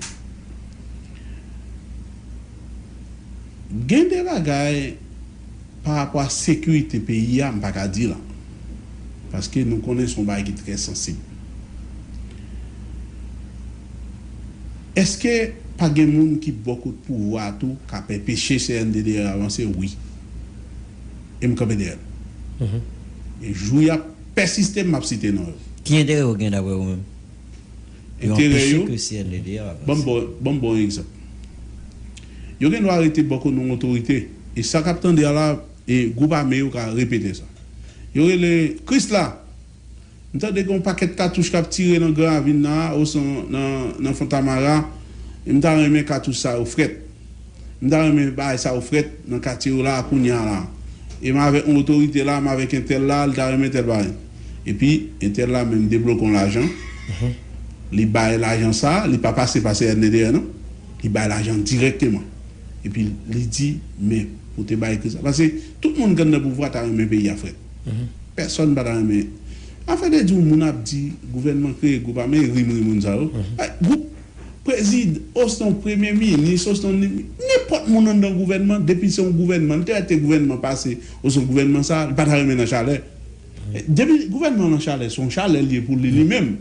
Gen de bagay pa rapò a sekirite peyi a, m pa ka di la. Paske nou konnen se yon bagay ki trè sansib. Èske pa gen moun ki bò kot pouvwa a tou k ap enpeche C N D D R avanse? Wi. E m kanpe dèyè l. E jou y ap pèsiste, m ap site non yo. Ki enterè yo gen, daprè ou menm? Yo Enterè anpeche yo, ke C N D D R avanse. Ban m ba w, ban m ba w yon egzanp. Yo gen dwa rete bò kot yon otorite. E sa k ap tande a la, e gwoup ame yo ka repete sa. Yo rele Krisla. M tande gen yon pakèt katouch k ap tire nan Gran Ravin la, osnon nan, nan Fontamara. E m ta renmen katouch sa yo frèt. M ta renmen bagay sa yo frèt nan katye yo la, kounye a la. E m avèk yon otorite la, m avèk entèl la, li ta renmen tèl bagay. Epi, entèl la menm debloke yon lajan. Li bay lajan sa, li pa pase pa C N D D R non. Li bay lajan dirèkteman. Epi, li di, men, pou te bay Krisla. Paske tout moun k anndan pouvwa ta renmen peyi a frèt. Pèsonn pa ta renmen. Afè de di yon moun ap di gouvènman kreye gwoup ame, ri m ri moun sa yo. Ay, gwoup prezidan, osnon premye minis, osnon ni-, nenpòt moun anndan gouvènman, depi se yon gouvènman, li te rete gouvènman pase, osnon gouvènman sa, li pa ta renmen nan chalè. Depi gouvènman nan chalè, se yon chalè li ye pou li, li menm.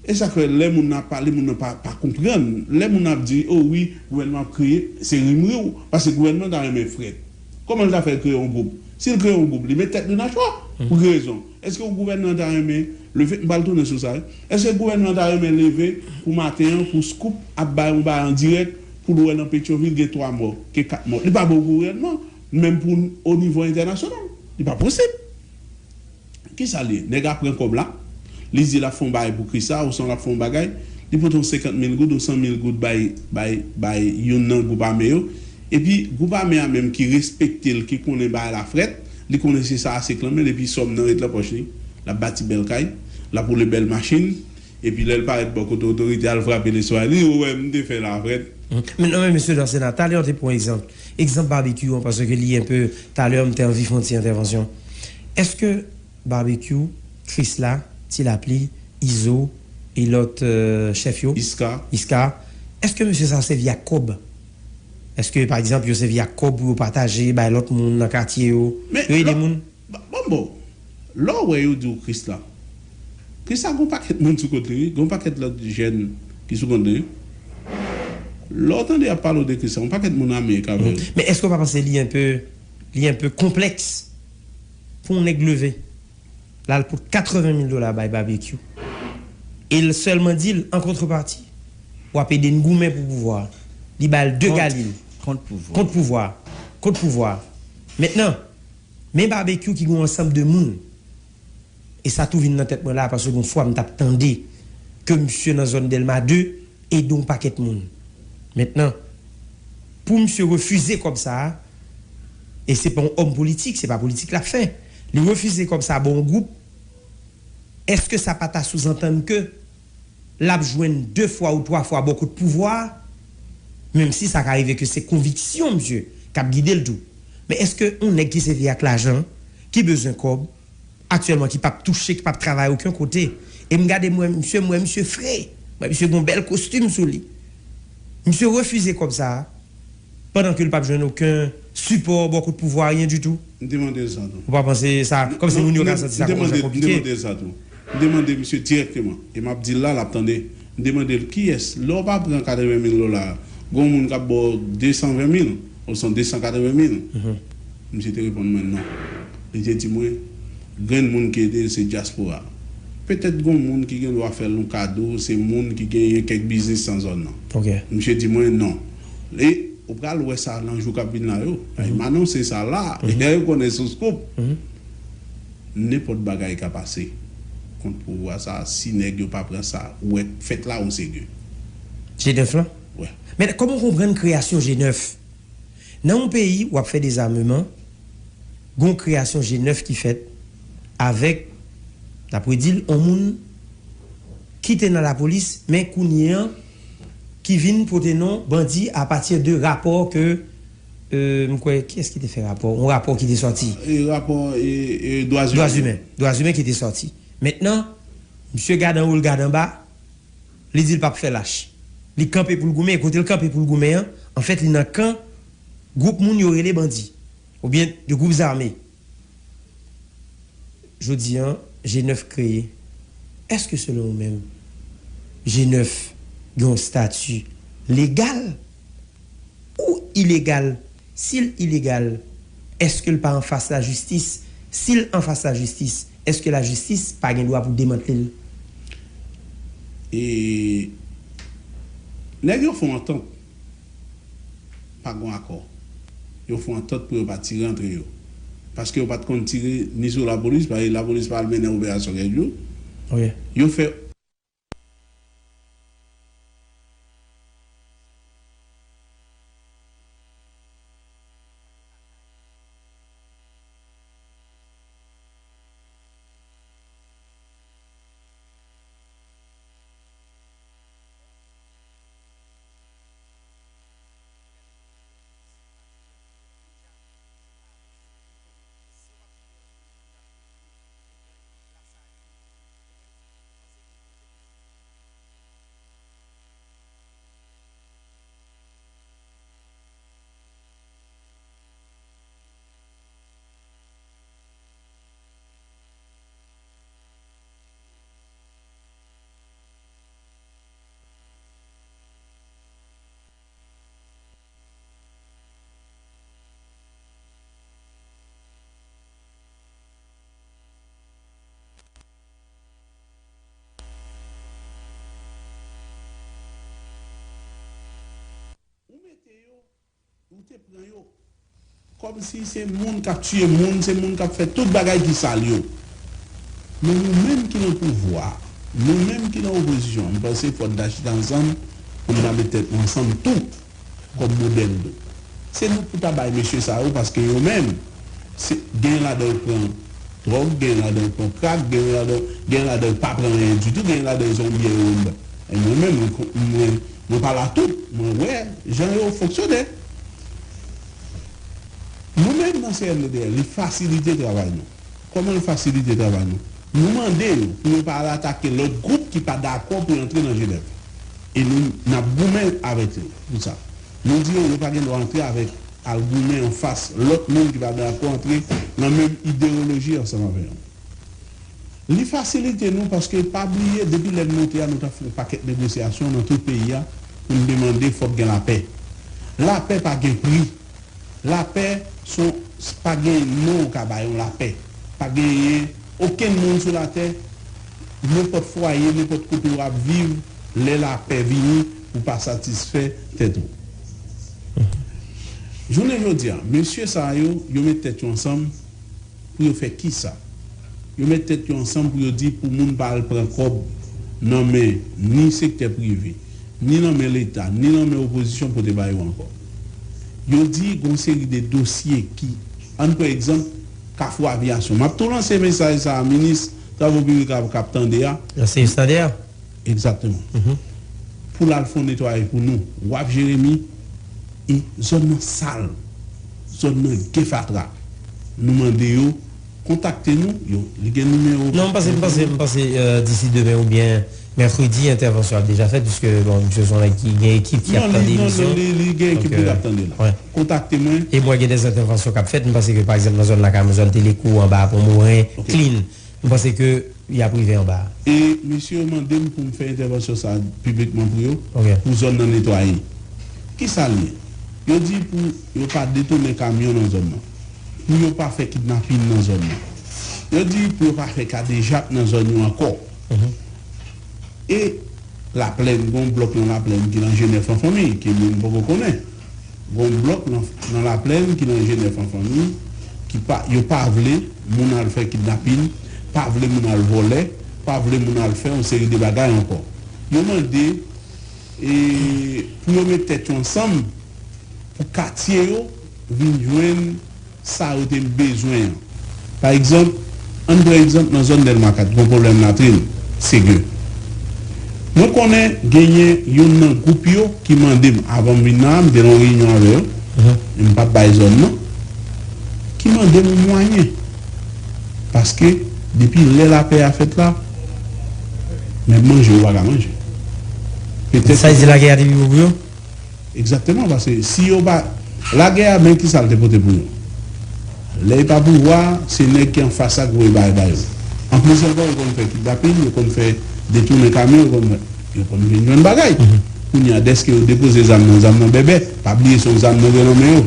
E sa k fè lè moun nan ap pale, moun nan pa, pa konprann. Lè moun nan ap di, o wi, gouvènman ap kreye, se ri m ri w, paske gouvènman ta renmen frèt. Kòman l ta fè kreye yon gwoup? Si l kreye yon gwoup, li met tèt li nan chwa. Pou ki rezon? Èske yon gouvènman ta renmen leve, m pral tounen sou sa, wi. Èske gouvènman ta renmen leve pou maten an, pou Scoop ap bay yon bagay an dirèk, pou l wè nan Petyonvil gen twa mò, gen kat mò? Li pa bon gouvènman, menm pou o nivo entènasyonal. Li pa posib. Kisa l ye? Nèg la pran kòb la, li di l ap fè yon bagay pou Krisla, osnon l ap fè yon bagay, li pote yon senkant mil goud, yon san mil goud bay, bay, bay youn nan gwoup ame yo. Epi, gwoup ame a menm ki respekte l, ki konnen bagay la frèt, li konnen se sa a se klanmen l, epi sòm nan ret lan pòch li. L ap bati bèl kay, l ap woule bèl machin, epi lè l parèt bò kote otorite a, l frape leswa li, ou wè, m te fè la frèt. Men non, men mesye Dorcénat, talè w te pran egzanp. Egzanp babekyou an, paske li enpe, talè m te anvi fè yon ti entèvansyon. Èske Babekyou, Krisla, Ti Lapli, Izo, e lòt, euh, chèf yo? Iska. Iska. Èske mesye sa sèvi ak kòb? Èske, pa egzanp, yo sèvi ak kòb pou yo pataje, bay lòt moun nan katye yo? Men, Yo ede lò- moun? Ba-, ban m ba w. Lè w wè yo di w Krisla, Kris la gen yon pakèt moun sou kont li, wi. Gen yon pakèt lòt jèn ki sou kont li, wi. Lè w tande y ap pale w de Kris la, yon pakèt moun ame k avè l. Men èske w pa panse li enpe, li enpe konplèks pou yon nèg leve, l al pote katrèven mil dola bay Babekyou, e l sèlman di l, an kontrepati, w ap ede n goumen pou pouvwa a. Li ba l de galil. Kont pouvwa. Kont pouvwa. Kont pouvwa. Mentnan, men Babekyou ki gen yon ansanm de moun. E sa tou vin nan tèt mwen la, paske gon fwa m t ap tande ke misye nan zòn Dèlma de ede yon pakèt moun. Mentnan, pou misye refize kòb sa a, e se pa yon òm politik, se pa politik l ap fè. Li refize kòb sa a ba yon gwoup, èske sa pa ta souzantann ke l ap jwenn de fwa ou twa fwa bò kot pouvwa a, menm si sa ka rive ke se konviksyon misye k ap gide l tou. Men èske yon nèg ki sèvi ak lajan, ki bezwen kòb, aktyèlman, ki p ap touche, ki p ap travay okenn kote, e m gade, m wè misye, m wè misye fre, m wè misye gen yon bèl kostim sou li, misye refize kòb sa a, pandan ke l p ap jwenn okenn sipò bò kot pouvwa, anyen ditou. M te mande l sa tou. Ou pa panse sa, kòm se moun yo ka santi sa kòm jan konplike? M te mande l sa tou. M te mande misye dirèkteman, e m ap di l la, l ap tande. M te mande l, kiyès, lè w pa pran katrèven mil dola a, gen yon moun k ap ba w de san ven mil, osnon de san katrèven mil? Misye te reponn mwen non. Li te di mwen, grenn moun ki ede l se dyaspora. Petèt gen yon moun ki gen dwa fè l yon kado, se moun ki genyen kèk biznis nan zòn nan. Misye di mwen non. E ou pral wè sa nan jou k ap vin la yo. M anonse sa la, e lè yo konnen sou scoop, nenpòt bagay ka pase kont pouvwa sa a, si nèg yo pa pran sa, ou wè fèt la o serye. G nèf lan? Wè. Men kòman w konprann kreyasyon G nèf? Nan yon peyi w ap fè dezameman, gon kreyasyon G nèf ki fèt avèk, n ap redi l, yon moun ki te nan lapolis, men kounye an ki vin pote non bandi apati de rapò ke, euh, m kwè, kiyès ki te fè rapò? Yon rapò ki te sòti. E rapò, e, e dwa imen. Dwa imen. Dwa imen ki te sòti. Mentnan, misye gade anwo, l gade anba, li di l p ap fè lach. Li kanpe pou l goumen, e kote l kanpe pou l goumen an, anfèt, li nan kan gwoup moun yo rele bandi, oubyen de gwoup zame. Jodi an, G nèf kreye. Èske selon ou menm, G nèf gen yon estati legal ou ilegal? Si l ilegal, èske l pa anfas lajistis? Si l anfas lajistis, èske lajistis pa gen dwa pou demantle l? E nèg yo fè yon antant, pa gen akò. Yo fè yon antant pou yo pa tire antre yo. Paske yo pa t konn tire ni sou lapolis, paske lapolis pa al mennen operasyon kèk jou. Yo fè Ou mete yo, ou te pran yo kòmsi se moun k ap tiye moun, se moun k ap fè tout bagay ki sal yo. Men nou menm ki nan pouvwa, nou menm ki nan opozisyon, m panse fò n ta chita ansanm pou n ta met tèt nou ansanm tou kòm modèl tou. Se nou pou ta bay mesye sa yo, paske yo menm, se, gen ladan yo pran dwòg, gen ladan yo pran krak, gen ladan, gen ladan yo pa pran anyen ditou, gen ladan yo se yon byè yo anndan. E mwen menm, mwen, mwen, mwen pale a tout, mwen wè jan yo fonksyone. Nou menm nan C N D D L, li fasilite travay nou. Kòman l fasilite travay nou? Nou mande yo pou yo pa al atake lòt gwoup ki pa dakò pou yo antre nan G nèf. E nou, n ap goumen avèk yo pou sa. Nou di yo, yo pa gen dwa antre avèk, al goumen anfas lòt moun ki pa dakò antre nan menm idewoloji ansanm avè yo. Li fasilite nou paske pa bliye, depi lè n monte a, nou t ap fè yon pakèt negosyasyon nan tout peyi a pou n te mande fòk gen lapè. Lapè pa gen pri. Lapè, se yon, pa gen non ou ka ba yon lapè. Pa genyen okenn moun sou latè, nenpòt fwaye, nenpòt kote w ap viv, lè lapè vini, ou pa satisfè tèt ou. Jounen jodi a, mesye sa yo, yo met tèt yo ansanm, pou yo fè kisa? Yo met tèt yo ansanm pou yo di pou moun pa al pran kòb nan men ni sektè prive, ni nan men Leta, ni nan men opozisyon pote ba yo ankò. Yo di gon seri de dosye ki, ann pran egzanp, Kafou Avyasyon. M ap tou lanse mesaj sa a, minis travo piblik la k ap tande a. Lanse estandè a. Egzakteman. Pou l al fè yon netwaye pou nou. W ap Jeremi, e zòn nan sal, zòn nan gen fatra. Nou mande yo kontakte nou, yo, li gen nimewo. Non, m panse, m panse, m panse, euh, disi demen oubyen mèkredi, entèvansyon ap deja fèt, piske, bon, misye se yon nèg ki gen ekip ki ap tande emisyon. Non, li, non, non, li, li gen ekip li ap tande la. Kontakte mwen. E mwen gen de entèvansyon k ap fèt, m panse ke, pa egzanp, nan zòn lakay mwen, zòn Telekou, anba Pon Moren, Clean, m panse ke y ap rive anba a. E mesye yo mande m pou m fè entèvansyon sa a piblikman pou yo, pou zòn nan netwaye. Kisa l ye? Yo di pou yo pa detounen kamyon nan zòn nan, pou yo pa fè kidnapin nan zòn nan. Yo di pou yo pa fè kadejak nan zòn yo ankò. E Laplèn, gon blòk nan Laplèn ki nan Jenèf an fanmi, ke moun poko konnen. Gon blòk nan, nan Laplèn ki nan Jenèf an fanmi, ki pa, yo pa vle moun al fè kidnapin, pa vle moun al vòlè, pa vle moun al fè yon seri de bagay ankò. Yo mande, e, pou yo met tèt yo ansanm pou katye yo vin jwenn sa yo te bezwen an. Pa egzanp, ann pran egzanp nan zòn Dèlma kat, gon pwoblèm latrin, sege. Mwen konnen genyen youn nan gwoup yo ki mande m, avan m vin la a, m te nan yon reyinyon avè yo, e m pa t bay zòn nan, ki mande m yon mwayen. Paske, depi lè lapè a fèt la, menm manje ou pa ka manje. Petèt sa vle di lagè a te pi bon pou yo? Egzakteman, paske si yo pa, lagè a, men kisa l te pote pou yo. Lè yo pa pouvwa, se nèg ki anfas la ki voye bagay ba yo. Anplis ankò, yo konn fè kidnapin, yo konn fè detounen kamyon, yo konn fè, yo konn vin jwenn bagay. Kounye a, dèske yo depoze zam nan, zam nan bèbè, pa bliye se yon zam nan gen nan men yo.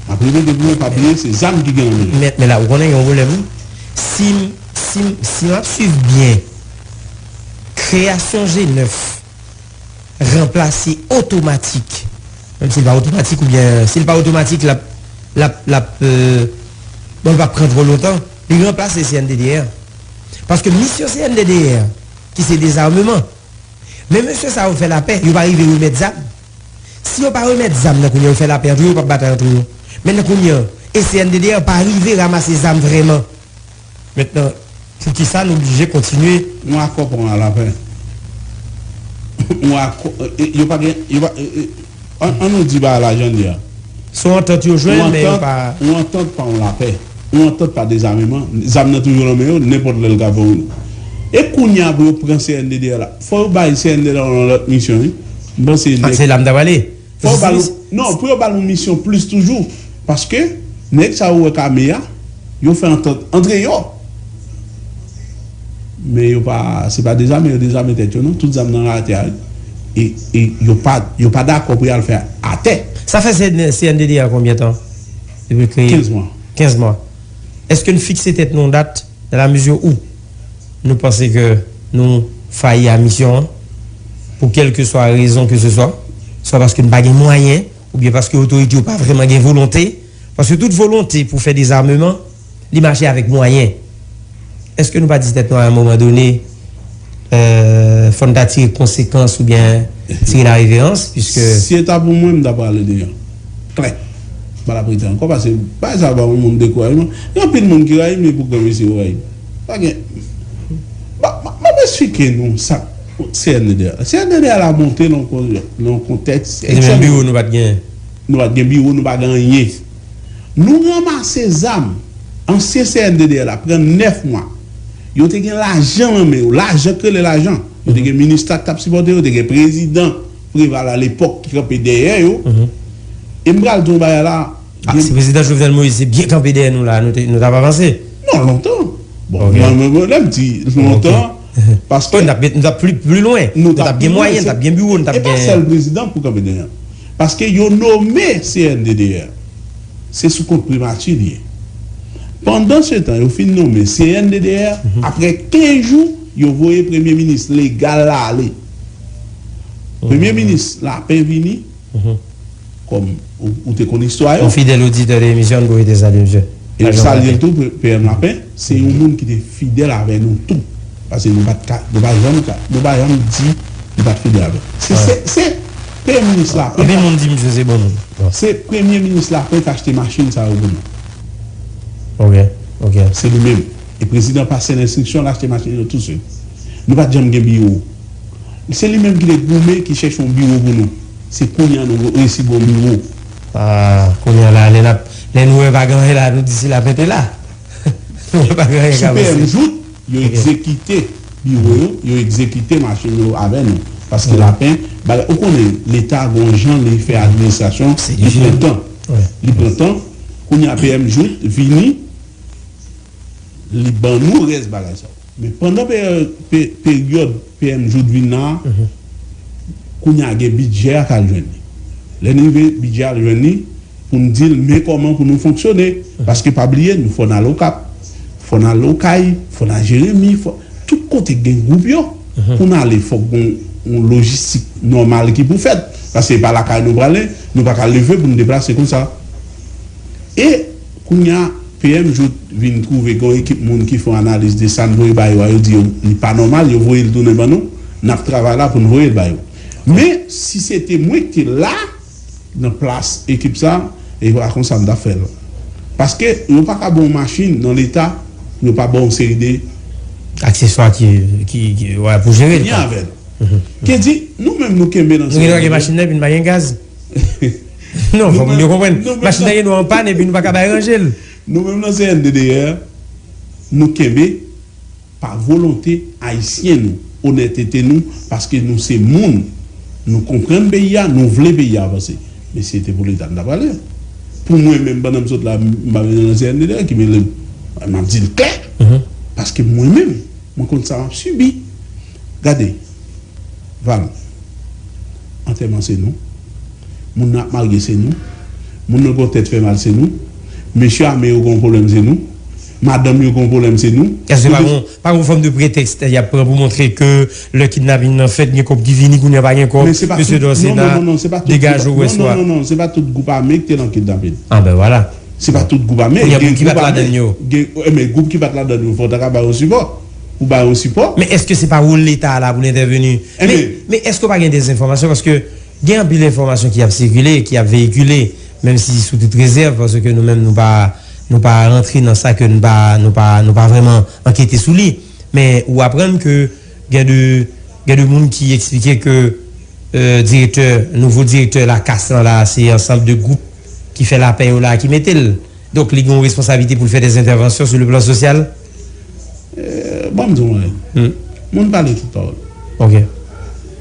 M ap repete pou yo, pa bliye se zam ki gen nan men yo. Men, men la, ou konnen gen yon pwoblèm, wi. Si m, si m, si m ap swiv byen, kreyasyon G nèf, ranplase otomatik, menm si l pa otomatik oubyen si l pa otomatik, l ap, l ap, l ap, euh, bon, l p ap pran twò lontan, li ranplase C N D D R. Paske misyon C N D D R, ki se dezameman, men mesye sa yo fè lapè, yo pa rive remèt zam. Si yo pa remèt zam nan kounye a, yo fè lapè antre yo, yo p ap batay antre yo. Men nan kounye a, e C N D D R pa rive ranmase zam vrèman. Mentnan, poukisa nou blije kontinye? Yon akò pa yon lapè. Yon akò, e, e, yo pa gen, yo pa, e, e, an, an nou di bagay la jan l ye a. Se yon antant yo jwenn, men yo pa. Yon antant pa yon lapè. Yon antant pa dezameman. Zam nan toujou nan men yo, nenpòt lè l ka fè yon. E kounye a pou yo pran C N D D R la. Fò yo bay C N D D R yon lòt misyon, wi. M panse. Ah, se la m ta prale. Fò yo ba l, non, pou yo ba l yon misyon plis toujou. Paske nèg sa yo wè k ame a, yo fè antant antre yo. Men yo pa, se pa dezame, yo dezame tèt yo non. Tout zam nan atè a, wi. E, e yo pa, yo pa dakò pou y al fè atè. Sa fè C N D D a konbyen tan? Depi l kreye? Kenz mwa. Kenz mwa. Èske n fikse tèt nou yon dat? Dans la mesure où nou panse ke nou fayi a misyon an, pou kèlkeswa rezon ke se swa, swa paske n pa gen mwayen, oubyen paske otorite yo pa vrèman gen volonte, paske tout volonte pou fè dezameman, li mache avèk mwayen. Èske nou pa di tèt nou a yon moman done, euh, fò n ta tire konsekans oubyen tire la reverans, piske. Si e ta pou mwen, m ta prale deyò. Klè. M pa t ap rete ankò, paske bagay sa ba yon moun dekourajman. Gen anpil moun ki rayi m, e pou granmesi yo rayi m. Pa gen. M ap, m ap, m ap esplike nou sa C N D D a. C N D D a la monte nan yon kon-, nan yon kontèks. E menm biwo nou pa t gen. Nou pa t gen biwo, nou pa gen anyen. Nou ranmase zam. Ansyen C N D D a la pran nèf mwa. Yo te gen lajan nan men yo. Lajan k rele lajan. Yo te gen minis k t ap sipòte yo, te gen prezidan Preval alepòk ki kanpe dèyè yo. E m pral di w yon bagay la. Ah, si prezidan Jovenel Moïse te byen kanpe dèyè nou la, nou te, nou t ap avanse. Non, lontan. Bon, mwen, mwen, mwen, lè m di lontan, paske. N t ap, n t ap pli, pli lwen. Nou t ap gen mwayen, n t ap gen biwo, n t ap gen. E pa sèl prezidan pou kanpe dèyè. Paske yo nome C N D D R. Se sou kont primati li ye. Pandan se tan, yo fin nome C N D D R, apre kenz jou, yo voye premye minis legal la ale. Premye minis Lapen vini, kòm ou, ou te konn istwa yo. Yon fidèl oditè de emisyon, n pou rete salye misye. E m salye l tou, P M Lapen, se yon moun ki te fidèl avè nou tou. Paske nou pa t ka, nou pa janm ka, nou pa janm di nou pa t fidèl avè l. Se, se, se premye minis Lapen. Anpil moun di misye se bon moun. Se premye minis Lapen k achte machin sa yo pou nou. Ok, ok. Se li menm. E prezidan pase l enstriksyon, l achte machin yo tou sèl. Nou pa t janm gen biwo. Se li menm ki te goumen, ki chèche yon biwo pou nou. Se kounye a nou resi gen yon biwo. Ah, kounye a la, lè n ap, lè nou wè pa gen anyen la, nou di se Lapen te la. Nou wè pa gen anyen k avanse. Sou P M Jouthe, yo egzekite biwo yo, yo egzekite machin yo avè nou. Paske Lapen, bagay, ou konnen, Leta gon jan li fè administrasyon, li pran tan. Li pran tan. Kounye a P M Jouthe vini, li ban nou rès bagay sa yo. Men pandan pe-, pe-, peryòd P M Jouthe vin la, kounye a gen bidjè a k al jwenn li. Lè n rive, bidjè a al jwenn li, pou n di l men kòman pou nou fonksyone. Paske pa bliye, nou fò n al Okap, fò n al Okay, fò n al Jeremi, fò, tout kote gen gwoup yo. Pou n ale, fòk gon yon lojistik nòmal ki pou fèt. Paske e pa lakay nou prale, nou pa ka leve pou n deplase konsa. E kounye a, P M Jouthe vin twouve gen yon ekip moun ki fè yon analiz de sa n voye ba yo a, yo di yo, li pa nòmal, yo voye l tounen ban nou, n ap travay la pou n voye l ba yo. Men, si se te mwen ki te la, nan plas ekip sa, e pa konsa m t ap fè l. Paske yo pa ka ba w machin nan Leta, yo pa ba w yon seri de akseswa ki, ki, ki, wè, pou jere l, kwa. Vini avè l. Ki di, nou menm nou kenbe nan C N D D. Nou gen dwa gen machin nan, epi n pa gen gaz. Non, fò moun yo konprann. Machin nan gen dwa an pàn, epi nou pa ka bay ranje l. Nou menm nan C N D D R, nou kenbe pa volonte ayisyen nou, onètete nou, paske nou se moun, nou konprann peyi a, nou vle peyi a avanse. Men si se te pou Leta, n ta prale. Pou mwen menm, pandan m sot la, m pa vin nan C N D D R ki mele m. M ap di l klè, paske mwen menm, mwen konn sa m ap sibi. Gade, Val, antèman se nou. Moun nan ap marye se nou. Moun nan gen tèt fè mal se nou. Mesye ame yo gen pwoblèm se nou. Madanm yo gen pwoblèm se nou. Èske pa gon, pa gon fòm de pretèks y ap pran pou montre ke lè kidnaping nan fèt, gen kòb ki vini, kounye a pa gen kòb, mesye Dòsena degaje w wè swa. Non, non, non, se pa tout gwoup ame ki te nan kidnaping. Ah ben voilà. Se pa tout gwoup ame. Kounye a gen gwoup ki pa t ladann yo. Gen, eh, men gwoup ki pa t ladann yo, fò w ta ka ba yo sipò. Pou ba yo sipò. Men èske se pa wòl Leta a la pou l entèveni? Men, men èske w pa gen dezenfòmasyon? Paske gen anpil enfòmasyon ki ap sikile, ki ap veyikile, menm si sou tout rezèv, paske nou menm nou pa, nou pa rantre nan sa ke nou pa, nou pa, nou pa vrèman ankete sou li. Men ou aprann ke gen de, gen de moun ki eksplike ke, euh, direktè, nouvo direktè lakas lan la, se ansanm de gwoup ki fè lapè yo la ki mete l. Donk, li gen yon responsablite pou l fè des interventions sur le plan social. Euh, ban m di w anyen. Moun pale tout pawòl. Ok.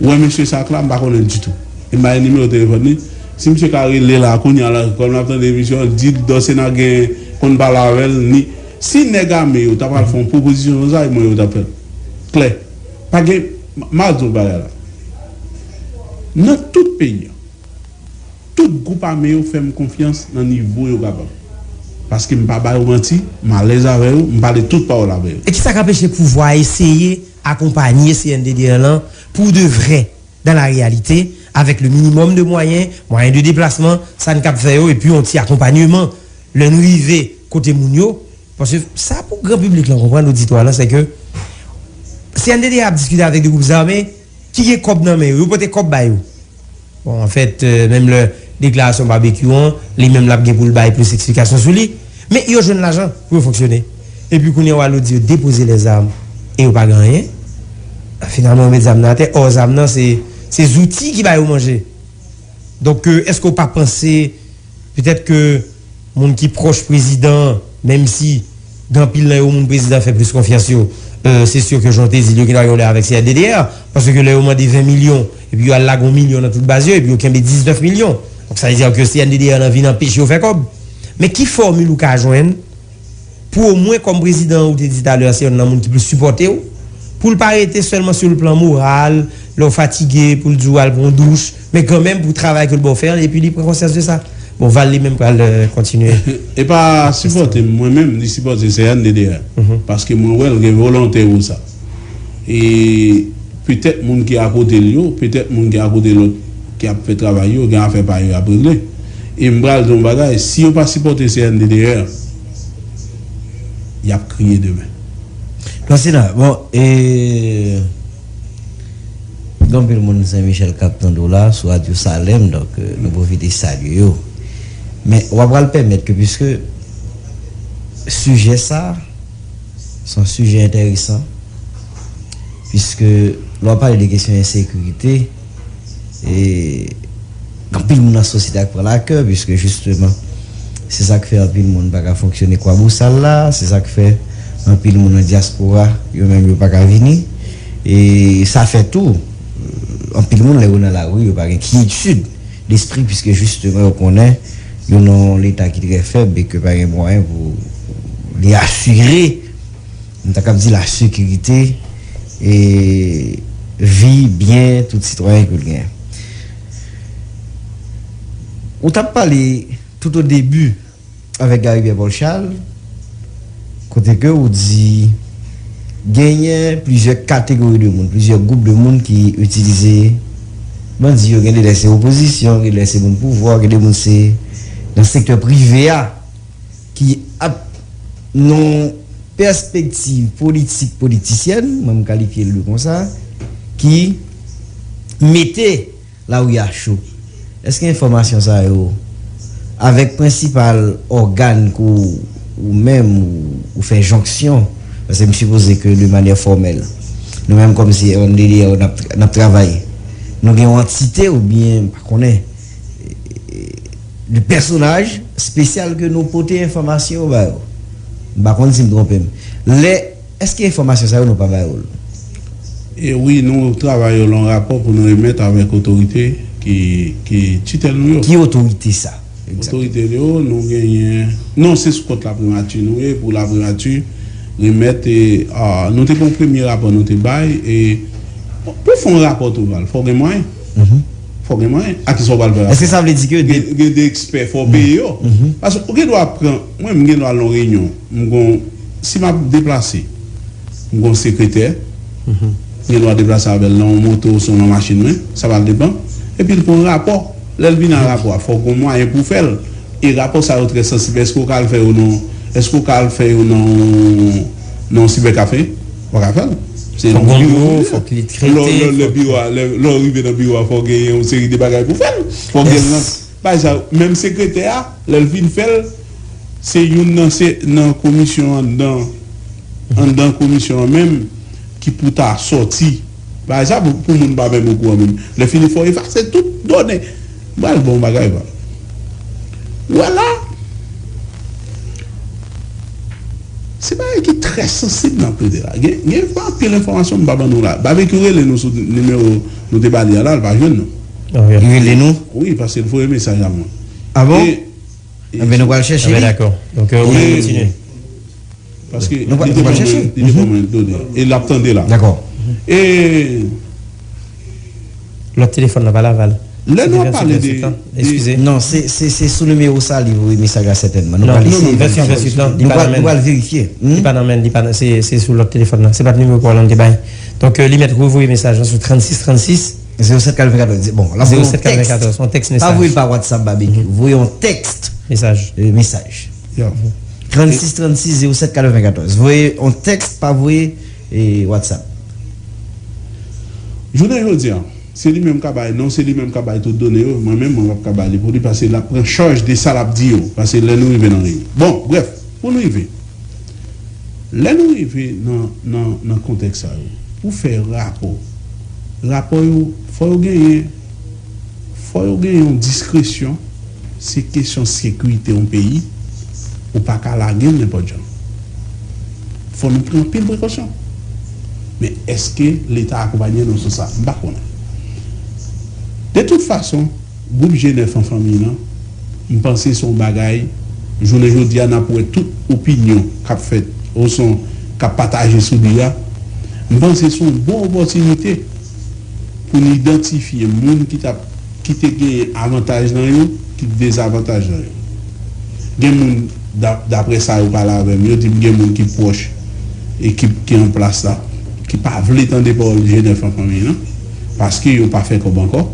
Ou wè mesye sa k la, m pa konnen l ditou. E m pa gen nimewo telefòn li. Si misye ka rele la kounye a la, kòm n ap tande emisyon an, di l Dòsena gen konn pale avè l, ni si nèg ame yo ta pral fè yon pwopozisyon konsa, e mwen yo t ap fè l. Klè. Pa gen, m, m a di w bagay la. Nan tout peyi an, tout gwoup ame yo fè m konfyans nan nivo yo kapab. Paske m pa ba yo manti, m alèz avè yo, m pale tout pawòl avè yo. E kisa k anpeche pouvwa a eseye akonpanye C N D D R lan pou de vrè, dans la réalité, avec le minimum de moyens, moyens de déplacement, sa n kab fè yo, epi yon ti akonpanyeman lè n rive kote moun yo? Paske sa pou gran piblik lan konprann, oditwa lan, se ke C N D D R ap diskite avèk de gwoup zame ki gen kòb nan men yo, yo pote kòb ba yo. Bon, anfèt, euh, menm lè deklarasyon Babekyou an, li menm l ap gen pou l bay plis eksplikasyon sou li. Men yo jwenn lajan pou yo fonksyone. Epi kounye a, w al ou di yo depoze lèzam e yo pa gen anyen. Finalman, yo met zam nan atè. Ò, zam nan, se, se zouti ki ba yo manje. Donk, euh, èske w pa panse petèt ke moun ki pwòch prezidan an, menm si gen anpil nan yo moun prezidan fè plis konfyans yo, euh, se si ke jan w te di l, yo gentan gen yon lè avèk C N D D R, paske lè yo mande ven milyon, epi yo al lage yon milyon nan tout baz yo, epi yo kenbe diznèf milyon. Donk, sa vle di ke C N D D R lan vin anpeche yo fè kòb. Men ki fòmil ou ka jwenn pou omwen kòm prezidan ou te di talè a, se yonn nan moun ki plis sipòte w, pou l pa rete sèlman sou le plan moral, lè w fatige, pou l di w al pran yon douch, men kanmenm pou travay ke l ba w fè an, epi li pran konsyans de sa. Bon, Val li menm pral, euh, kontinye. E pa sipòte m, mwen menm, li sipòte C N D D R. Paske mwen wè l gen volonte pou sa. E petèt moun ki akote l yo, petèt moun ki akote lòt ki ap fè travay yo, gen afè pa yo y ap regle. E m pral di yon bagay, si yo pa sipòte C N D D R, y ap kriye demen. Fransina, bon, e gen anpil moun Sen Michèl k ap tande w la sou Radyo Salem, donk, euh, nou pwofite salye yo. Men w ap pral pèmèt ke, piske sijè sa, se yon sijè enteresan, piske lè w ap pale de kesyon ensekirite, e anpil moun nan sosyete a k pran lakè, piske jisteman, se sa k fè anpil moun pa ka fonksyone Kwabosal la, se sa k fè anpil moun nan dyaspora, yo menm yo pa ka vini. E sa fè tou, anpil moun, lè yo nan lari, yo pa gen kyetid lespri, piske jisteman, yo konnen yo nan yon leta ki trè fèb e ke pa gen mwayen pou li asire, m ta kab di, la sekirite e vi, byen tout sitwayen ke l genyen. Ou t ap pale tout o debi avèk Gary Pierre Paul Charles, kote ke ou di genyen plizyè kategori de moun, plizyè gwoup de moun ki itilize bandi yo, gen de lè se opozisyon, gen de lè se moun pouvwa, gen de moun se nan sektè prive a ki ap nan pèspektiv politik politisyèn, mwen m kalifye l de konsa, ki mete lari a cho. Èske enfòmasyon sa yo, avèk prensipal ògàn ke w, ou menm, ou, ou fè jonksyon, paske m sipoze ke de manyè fòmèl, nou menm kòmsi R N D D R n ap, n ap travay, nou gen yon antite oubyen, m pa konnen, de pèsonaj espesyal ke nou pote enfòmasyon yo ba yo. M pa konn si m twonpe m. Lè, èske enfòmasyon sa yo nou pa ba yo l? E wi, nou travay yo lan rapò pou nou remèt avèk otorite ki, ki titèl nou yo. Ki otorite sa? Egzakteman. Otorite yo, nou genyen, non, se sou kont laprimati nou ye, pou laprimati remèt, e, a, nou te gen yon premye rapò nou te bay, e pou fè yon rapò tou, Val, fò w gen mwayen. Fò w gen mwayen. A kisa w pral fè rapò? Èske sa vle di ke gen, gen de ekspè, fò w peye yo. Paske ou gen dwa pran, mwen, m gen dwa al nan reyinyon, m gon, si m ap deplase, m gon sekretè, m gen dwa deplase avè l nan yon moto osnon nan machin mwen, sa va depann. Epi l pran rapò. Lè l vin ak rapò a, fò w gon mwayen pou w fè l. E rapò sa yo trè sansib. Èske w ka al fè yo nan, èske w ka al fè yo nan, nan yon sibèkafe? Ou pa ka fè l. Se yon biwo prive. Fòk li trete, lè, lè, lè biwo a, lè, lè w rive nan biwo a, fò w genyen yon seri de bagay pou w fè l. Fò w gen nan, pa egzanp, menm sekretè a, lè l vin fè l, se youn nan, se nan komisyon anndan, anndan komisyon an menm, ki pou ta sòti. Bagay sa pou, pou moun pa menm okouran menm. Lè fini fò efase tout done. M pral ba w yon bagay, Val. Ou wè la, se bagay ki trè sansib n ap trete la. Gen, gen anpil enfòmasyon m pa ban nou la. Babekyou rele nou sou nimewo nou te ba li a la, l pa jwenn nou. Li rele nou? Wi, paske l voye mesaj a mwen. A bon? E, e, enben, nou pral chèche li. Enben, dakò. Donk, euh, ou kontinye. Paske li te ban mwen, li te ban mwen done. E l ap tande la. Dakò. E lòt telefòn nan pa la, Val. Lè nou ap pale de, de... Eskize. Non, se, se, se sou nimewo sa li voye mesaj la sètènman. Nou pral eseye vèsyon, vèsyon, non, li pa nan men li. Nou pral verifye. Li pa nan men li, li pa nan, se, se sou lòt telefòn nan. Se pa t nimewo pa w lan li te bay. Donk, euh, li mèt revoye mesaj lan sou trannsis trannsis. Zewo sèt katrevenkatòz. Bon, l ap voye yon tèks. Zewo sèt katrevenkatòz, yon tèks mesaj. Pa voye l pa WhatsApp, Babekyou. Voye yon tèks. Mesaj. Euh, mesaj. Trannsis trannsis zewo sèt katrevenkatòz. Voye yon tèks, pa voye, eh, WhatsApp. Jounen jodi a, se li menm k ap bay non, se li menm k ap bay tout done yo, mwen menm, mwen p ap ka ba li pou li, paske l ap pran chaj de sa l ap di yo, paske lè nou rive nan reyinyon. Bon, brèf, pou nou rive. Lè nou rive nan, nan, nan kontèks sa yo, pou fè rapò, rapò yo, fò yo genyen, fò yo genyen yon diskresyon, se kesyon sekirite yon peyi, ou pa ka lage l nenpòt jan. Fò nou pran anpil prekosyon. Men èske Leta akonpaye nou sou sa? M pa konnen. De tout fason, gwoup G nèf an fanmi nan, m panse se yon bagay Jounen jodi a, n ap wè tout opinyon k ap fèt, osnon k ap pataje sou li a. M panse se yon bon opòtinite pou n idantifye moun ki t ap, ki te genyen avantaj nan yo, ki dezavantaj nan yo. Gen moun, da- daprè sa yo pale avè m, yo di m gen moun ki pwòch ekip ki an plas la, ki pa vle tande pawòl G nèf an fanmi nan, paske yo pa fè kòb ankò.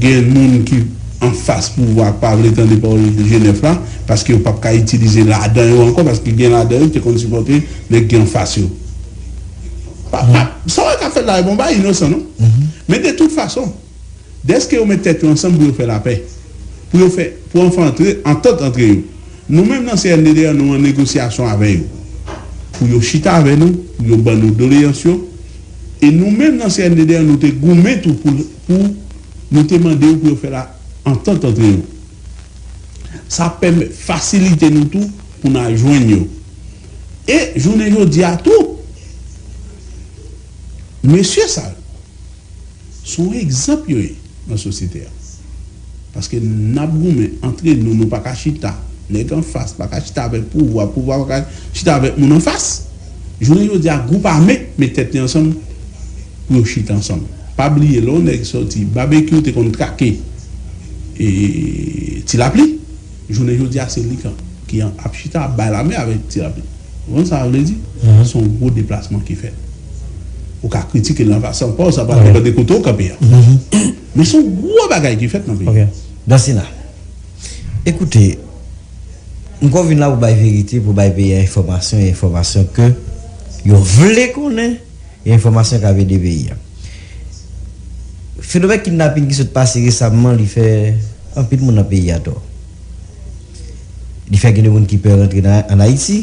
Gen moun ki anfas pouvwa k pa vle tande pawòl G nèf la, paske yo p ap ka itilize ladan yo ankò, paske gen ladan yo ki te konn sipòte nèg ki anfas yo. Pa, pa, sa w wè k ap fèt la, e pa yon bagay inosan, non. Men de tout fason, dèske yo met tèt yo ansanm pou yo fè lapè, pou yo fè, pou anfen antre, antant antre yo. Nou menm nan C N D D A, nou an negosyasyon avè yo. Pou yo chita avè nou, pou yo ban nou doleyans yo. E nou menm nan C N D D A, nou te goumen tou pou, pou nou te mande yo pou yo fè la antant antre yo. Sa pèmèt fasilite nou tou pou n al jwenn yo. E jounen jodi a tou, mesye sa yo, se yon egzanp yo ye nan sosyete a. Paske n ap goumen antre nou, nou pa ka chita. Nèg anfas pa ka chita avèk pouvwa, pouvwa pa ka chita avèk moun anfas. Jounen jodi a, gwoup ame met tèt li ansanm pou yo chita ansanm. Pa bliye, lè yon nèg sòti, Babekyou te konn trake e, Ti Lapli. Jounen jodi a, se li k- ki an- ap chita, ap bay lamen avèk Ti Lapli. Ou konprann sa sa vle di? Se yon gwo deplasman ki fèt. Ou ka kritike l nan fason pa w, sa pa depann de kote w kanpe a. Men se yon gwo bagay ki fèt nan peyi a. Dansina, ekoute, m konn vin la pou bay verite, pou bay peyi a enfòmasyon, e enfòmasyon ke yo vle konnen, e enfòmasyon k ap ede peyi a. Fenomèn kidnaping ki sot pase resamman, li fè anpil moun nan peyi a tò. Li fè gen de moun ki pè rantre nan, ann Ayiti.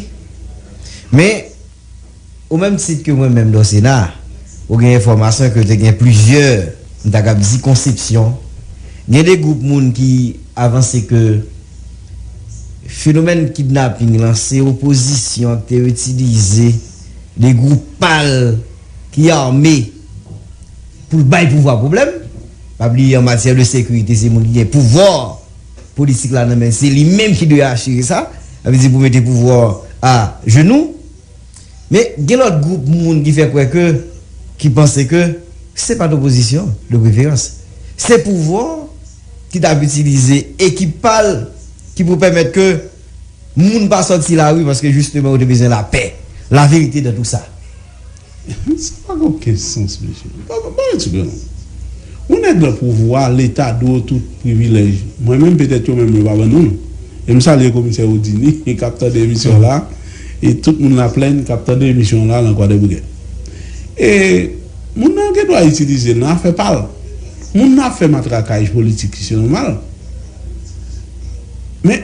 Men, o menm tit ke mwen menm, Dansina, ou gen enfòmasyon ke te gen plizyè, m ta kab di, konsepsyon. Gen de gwoup moun ki avanse ke fenomèn kidnaping lan se opozisyon an ki te itilize de gwoup pa l ki ame pou l bay pouvwa pwoblèm. Pa bliye, an matyè de sekirite, se moun ki gen pouvwa politik la nan men l, se li menm ki dwe asire sa. Sa vle di pou mete pouvwa a jenou. Men gen lòt gwoup moun ki fè kwè ke, ki panse ke se pa t opozisyon, de preferans. Se pouvwa ki t ap itilize ekip pa l ki pou pèmèt ke moun pa sòti lari paske jisteman yo te bezwen lapè. Laverite dan tou sa. Sa pa gen okenn sans, mesye. Pa, pa, pa yon ti grenn. Yon nèg nan pouvwa, Leta dwe w tout privilèj. Mwen menm, petèt yo menm, yo pa ban nou l. E m salye Komisè Rodini, k ap tande emisyon la, e tout moun Laplèn k ap tande emisyon la nan Kwadèboukè. E moun nan gen dwa itilize l nan afè pa l. Moun nan ap fè matrakaj politik, se nòmal. Men,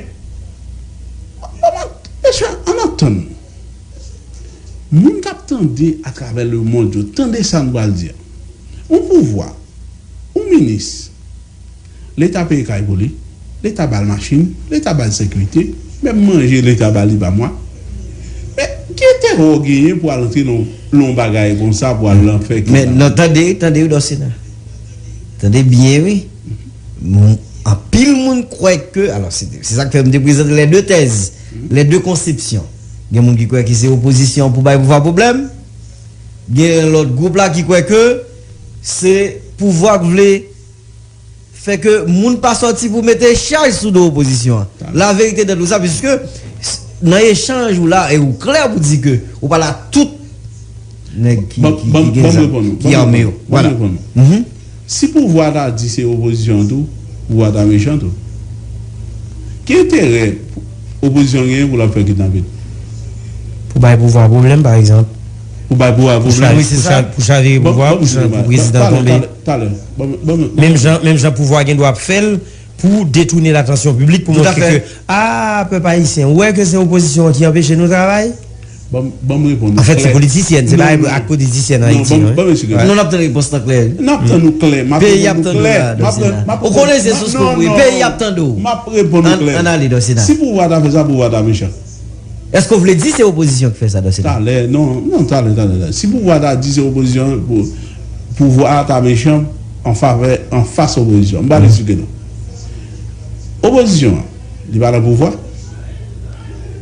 mesye, ann atann. Moun k ap tande atravè lemonn yo, tande sa m pral di a. Yon pouvwa, yon minis, Leta peye kay pou li, Leta ba l machin, Leta ba l sekirite, menm manje Leta ba li pa mwa. Men, ki enterè w genyen pou al antre nan yon bagay konsa, pou al nan fè kidnaping? Men, non, tande, tande, Dansina. Tande byen, wi. Anpil moun kwè ke, alò, se, se sa k fè m te prezante lè de tèz, lè de konsepsyon. Gen moun ki kwè ke se opozisyon pou bay pouvwa pwoblèm. Gen lòt gwoup la ki kwè ke se pouvwa k vle fè ke moun pa sòti pou mete chaj sou do opozisyon an. Laverite dan tou sa, piske nan echanj ou la, e ou klè pou di ke ou pale a tout nèg ki, ki, ki gen zam, ki ame yo. Vwala. Si pouvwa ta di se opozisyon an tou, pouvwa ta mechan tou. Ki enterè opozisyon an genyen pou l ap fè kidnaping? Pou bay pouvwa pwoblèm, pa egzanp. Pou bay pouvwa pwoblèm. Pou chavire pouvwa, pou prezidan tonbe. Menm jan, menm jan pouvwa gen dwa ap fè l pou detounen latansyon piblik, pou montre ke, a, pèp ayisyen, ou wè ke se opozisyon an ki anpeche nou travay? Ban m reponn ou klè. Anfèt, se politisyèn, se bagay ak politisyèn Ayiti yo. Non, n ap tann repons lan klè. N ap tann ou klè. Peyi ap tann ou la, Dansina. Ou konnen se sous pwòp ou ye. Peyi ap tann ou. M ap reponn ou klè. Ann ale, Dansina. Si pouvwa ta fè sa, pouvwa ta mechan. Èske w vle di se opozisyon ki fè sa, Dansina? Talè, non, non, talè, talè, talè. Si pouvwa ta di se opozisyon, pou, pouvwa ta mechan an favè, anfas opozisyon. M pral eksplike nou. Opozisyon an, li pa nan pouvwa.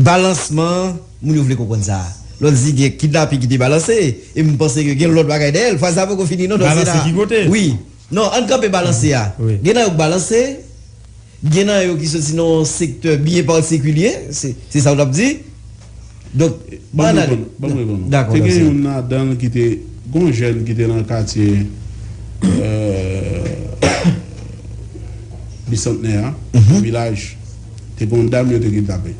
Balansman, moun yo vle konprann sa. Lòt di gen kidnaping ki te balanse, e m panse ke gen lòt bagay dèyè l. Fraz la poko fini non, dòse la. Balanse ki kote? Wi. Non, ann kanpe balanse a. Wi. Gen nan yo k balanse, gen nan yo ki soti nan yon sektè byen patikilye, se, se sa w t ap di. Donk, ban m reponn, ban m reponn. Dakò, te gen youn ladan l ki te, gon jèn ki te nan katye, euh, Bisantnè a, nan vilaj, te gen yon dam yo te kidnape.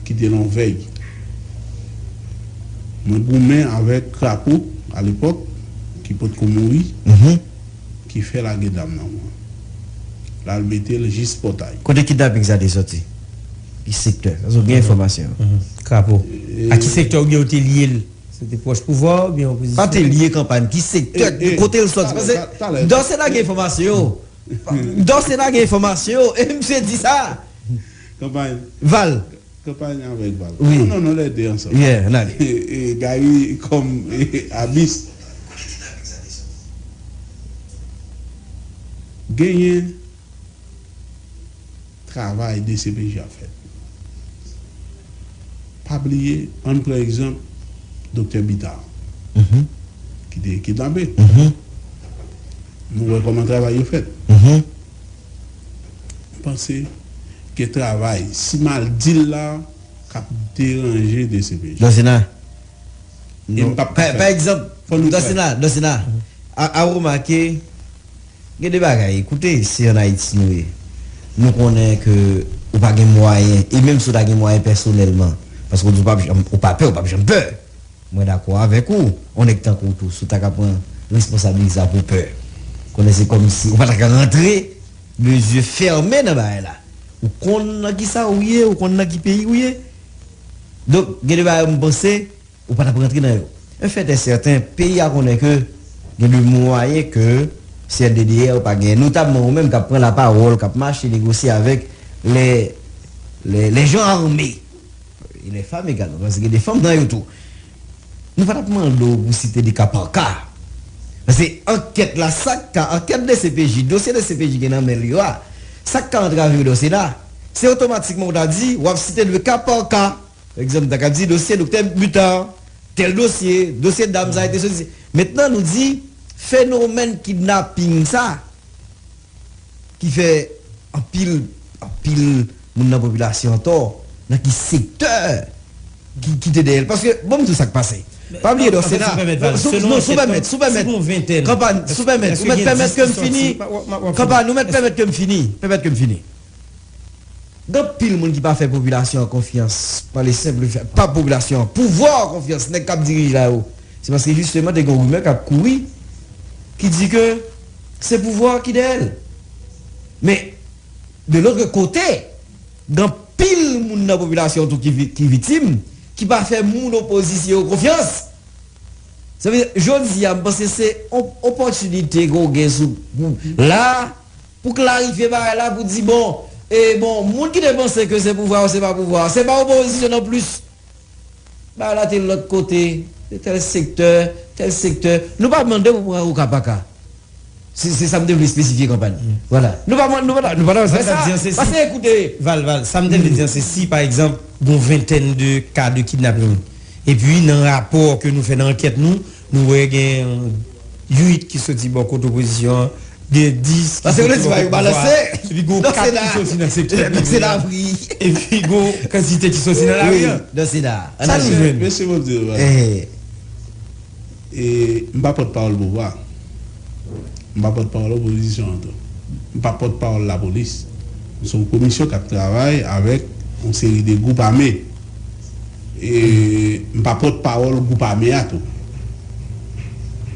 Ki te nan vèy. Mwen goumen avèk Krapo, alepòk, ki potko mouri, ki fè lage dam nan mwen. L al mete l jis Pòtay. Kote kidnaping sa te soti? Ki sektè? Sa sou gen enfòmasyon. Krapo. A ki sektè oubyen yo te lye l? Se te pwòch pouvwa oubyen opozisyon? Pa te lye kanpay, ki sektè, kote l sòti? Paske Dòse lage enfòmasyon yo. Dòse lage enfòmasyon yo. E misye di sa. Kanpay. Val. Kanpay avèk Val. Wi. Non, non, non, lè de ansanm. Yeah, n ale. E, e, Gary kòm, e, abis. Genyen travay D C P J ap fèt. Pa bliye, ann pran egzanp Doktè Bitar, ki te kidnape. Nou wè kòman travay yo fèt. M panse ke travay, si m al di l la, k ap deranje D C P J. Dosina. E m p ap ka fè. Pa egzanp, Dosina, Dosina, a, a remake, gen de bagay, koute, se ann Ayiti nou ye. Nou konnen ke ou pa gen mwayen, e menm si w ta gen mwayen pèsonèlman, paske w di w p ap janm, ou pa pè, ou p ap janm pè. Mwen dakò avèk ou, on nèg tankou w tou, si w ta ka pran responsabilite sa pou pè. Konnen se kòmsi ou pa ta ka rantre, de zye fèmen nan bagay la. Ou konn nan ki sa ou ye, ou konn nan ki peyi ou ye. Donk, gen de bagay m panse, ou pa t ap rantre nan yo. Un fait est certain, peyi a konnen ke gen de mwayen ke C N D D R pa genyen, notamman ou menm k ap pran lapawòl, k ap mache negosye avèk les, les, les gens armés. E les femmes également, paske gen de fanm nan yo tou. Nou pa t ap mande w pou site de ka pa ka. Paske ankèt la, sa k ka, ankèt D C P J, dosye D C P J gen nan men l yo a, sa k ka antrave w dosye la, se otomatikman w ta di, w ap site de ka pa ka. Pa egzanp, ta ka di dosye doktè Bitar, tèl dosye, dosye dam sa a te soti. Mentnan, nou di fenomèn kidnaping sa, ki fè anpil, anpil moun nan popilasyon an tò, nan ki sektè ki, ki te dèyè l. Paske, bon, m di w sa k pase. Pa bliye, Dòsena, si w pèmèt, si w pèmèt, kanpàn, si w pèmèt, ou mèt pèmèt ke m fini. Kanpàn, ou mèt pèmèt ke m fini. Pèmèt ke m fini. Gen anpil moun ki pa fè popilasyon an konfyans, pa le senp fè, pa popilasyon an, pouvwa an konfyans, nèg k ap dirije la yo. Se paske jisteman te gen yon rimè k ap kouri ki di ke se pouvwa an ki dèyè l. Men, de lòt kote, gen anpil moun nan popilasyon an tou ki vi-, ki viktim, ki pa fè moun opozisyon yo konfyans. Sa vle di, jodi a, m panse se yon opòtinite ke w gen sou, pou, la, pou klarifye bagay la, pou di, bon, e bon, moun ki te panse ke se pouvwa yo, se pa pouvwa, se pa opozisyon non plis. Bagay la te lòt kote, se tèl sektè, tèl sektè. Nou pa mande pou pran yo ka pa ka. Se, se sa m te vle espesifye kanpay. Vwala. Nou pa, nou pa, nou pa nan sa. Paske ekoute. Val, Val, sa m te vle di an, se si, pa egzanp, gon ventèn de ka de kidnaping, epi nan rapò ke nou fè nan ankèt nou, nou wè gen uit ki soti bò kote opozisyon an, gen dis ki soti bò kote pouvwa a, epi gon kat ki soti nan sektè prive a, epi gon kantite ki soti nan lari a. Sa nou jwenn. Mesye Bondye, e, m pa pòtpawòl pouvwa. M pa pòtpawòl opozisyon an tou. M pa pòtpawòl lapolis. M se yon komisyon k ap travay avèk yon seri de gwoup ame. E m pa pòtpawòl gwoup ame a tou.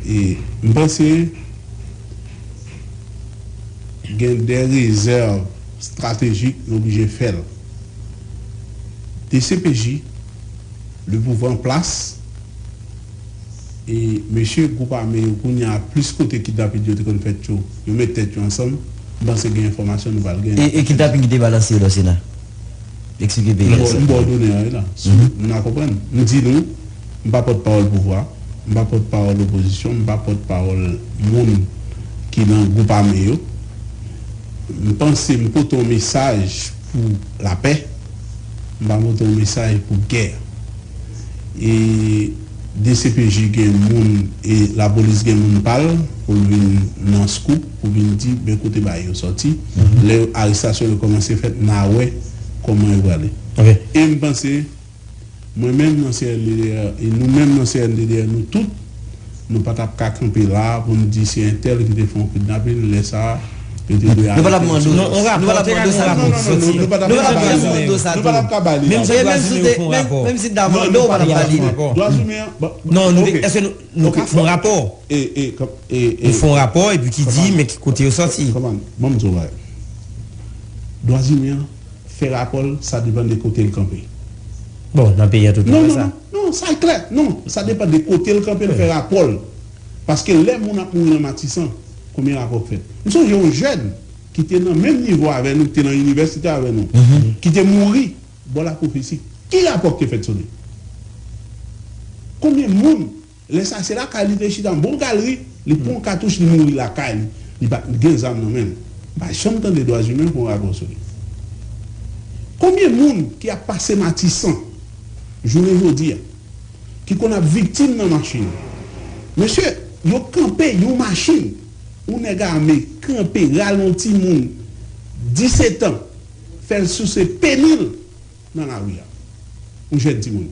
E m panse gen de rezèv estratejik nou oblije fè l. D C P J, le pouvwa an plas, e mesye gwoup ame yo kounye a plis kote kidnaping yo te konn fèt yo, yo met tèt yo ansanm, m panse gen enfòmasyon nou pral genyen. E, e kidnaping ki te balanse yo nan Sena? Eksplike peyi a sa. M ba w done a la. Si moun a konprann. M di nou, m pa pòtpawòl pouvwa, m pa pòtpawòl opozisyon, m pa pòtpawòl moun ki nan gwoup ame yo. M panse m pote yon mesaj pou lapè, m pa pote yon mesaj pou gè. E D C P J gen moun, e lapolis gen moun pa l pou l vin nan scoop, pou vin di, men kote bagay yo sòti. Lè arestasyon yo kòmanse fèt, n a wè kòman yo prale. E m panse, mwen menm nan C N D D R, e nou menm nan C N D D R, nou tout, nou pa t ap ka kanpe la a pou n di se entèl ki te fè yon kidnaping, lè sa a, yo te dwe arete. Nou pa t ap mande w, non, on rapò, te ka gen yon rapò ki soti. Nou pa t ap ka ba li. Nou pa t ap ka ba li. Menm jan Dwa Imen yo fè yon rapò. Menm si n ta mande w, ou pa t ap ba li. Dwa Imen an, bon, non, nou te, èske nou, nou ka fè yon rapò? Nou fè yon rapò, epi ki di, men ki kote yo sòti. Kòman, ban m di w bagay. Dwa Imen an, fè rapò l, sa depann de kote l kanpe. Bon, nan peyi a tout moun fè sa. Non, non, non, non, sa e klè. Non, sa depann de kote l kanpe, l fè rapò l. Paske lè moun ap mouri nan Matisan, konbyen rapò k fèt? M sonje yon jèn ki te nan menm nivo avè nou, ki te nan inivèsite avè nou, ki te mouri bò La Pwofesi. Ki rapò k te fèt sou li? Konbyen moun Lè sa, se lakay li te chita, yon bon galeri, li pran yon katouch, li mouri lakay li. Li pa t gen zam nan men l. M pa janm tande Dwa Imen fè yon rapò sou li. Konbyen moun ki ap pase Matisan, jounen jodi a, ki konn ap viktim nan machin? Mesye, yo kanpe yon machin, yon nèg ame kanpe, rale yon timoun disèt an, fè l souse peni l nan lari a. Yon jèn timoun.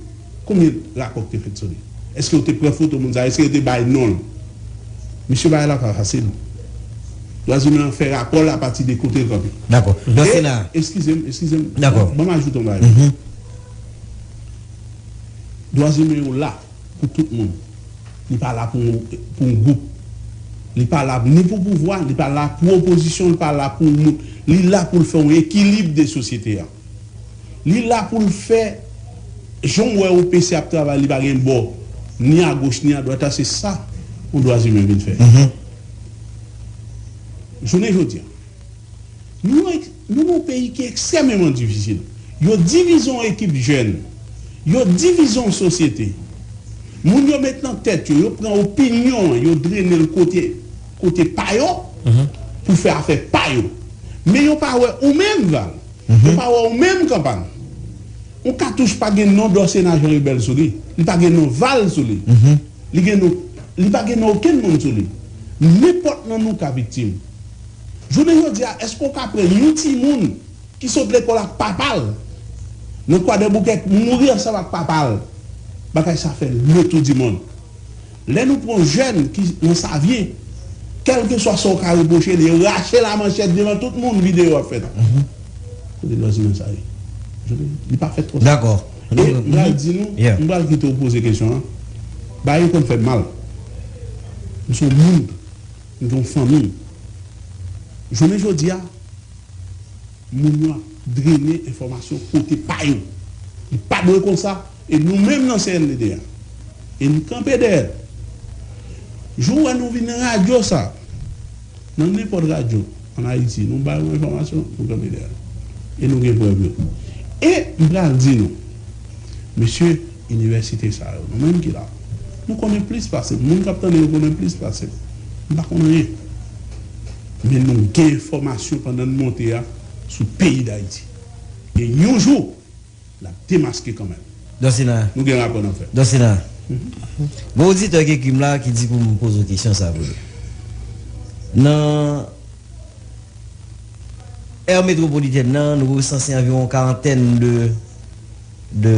Konbyen rapò ki te fèt sou li? Èske yo te pran foto moun sa a? Èske yo te bay non l? Mesye, bagay la pa fasil. Dwa imen an fè rapò l apati de kote l kanpe. Dakò. Dosye la. Eskize m, eskize m. Dakò. Ban m ajoute yon bagay. Dwa imen yo la pou tout moun. Li pa la pou, pou yon gwoup. Li pa la ni pou pouvwa, li pa la pou opozisyon, li pa la pou moun. Li la pou l fè yon ekilib de sosyete a. Li la pou l fè, jan w wè O P C ap travay, li pa gen bò, ni agoch, ni adwat, a se sa yon dwa imen vin fè. Jounen jodi a, nou, nou nan yon peyi ki ekstrèmeman difisil. Yo divize yon ekip jèn, yo divize yon sosyete. Moun yo met nan tèt yo, yo pran opinyon an, yo drennen l kote, kote pa yo, pou fè afè pa yo. Men yo pa wè ou menm, Val. Yo pa wè ou menm, Kanpal. Yon katouch pa gen non Dòsena Jan Rebèl sou li. Li pa gen non Val sou li. Li gen non, li pa gen non okenn moun sou li. Nenpòt nan nou ka viktim. Jounen jodi a, èske w ka pran yon timoun ki sot lekòl ak papa l nan Kwadèboukè, mouri ansanm ak papa l? Bagay sa fè letoudimond. Lè nou pran yon jèn ki nan Savyen, kèlkeswa sa w ka repwoche li, yo rache l a manchèt devan tout moun, videyo ap fèt. Kote dwa imen sa ye? Li pa fèt konsa. Dakò. E m pral di nou, m pral kite w poze kesyon an. Bagay yo konn fè m mal. M se yon moun, m gen yon fanmi. Jounen jodi a, moun yo ap drennen enfòmasyon kote pa yo. Li pa dwe konsa. E nou menm nan C N D D a, e n kanpe dèyè l. Jou w wè nou vin nan radyo sa, nan nenpòt radyo ann Ayiti, nou bay yon enfòmasyon, nou kanpe dèyè l. E nou gen prèv yo. E m pral di nou, mesye, inivèsite sa yo, nou menm ki la, nou konnen plis pase m. Moun k ap tande yo konnen plis pase m. M pa konn anyen. Men nou gen enfòmasyon pandan n monte a sou peyi Dayiti. E yon jou, l ap demaske kanmenm. Dòsena. Nou gen rapò n ap fè. Dòsena. Gon oditè ki ekri m la ki di pou m poze w kesyon sa pou li. Nan Air Métropolitaine nan, nou resanse anviwon karantèn de, de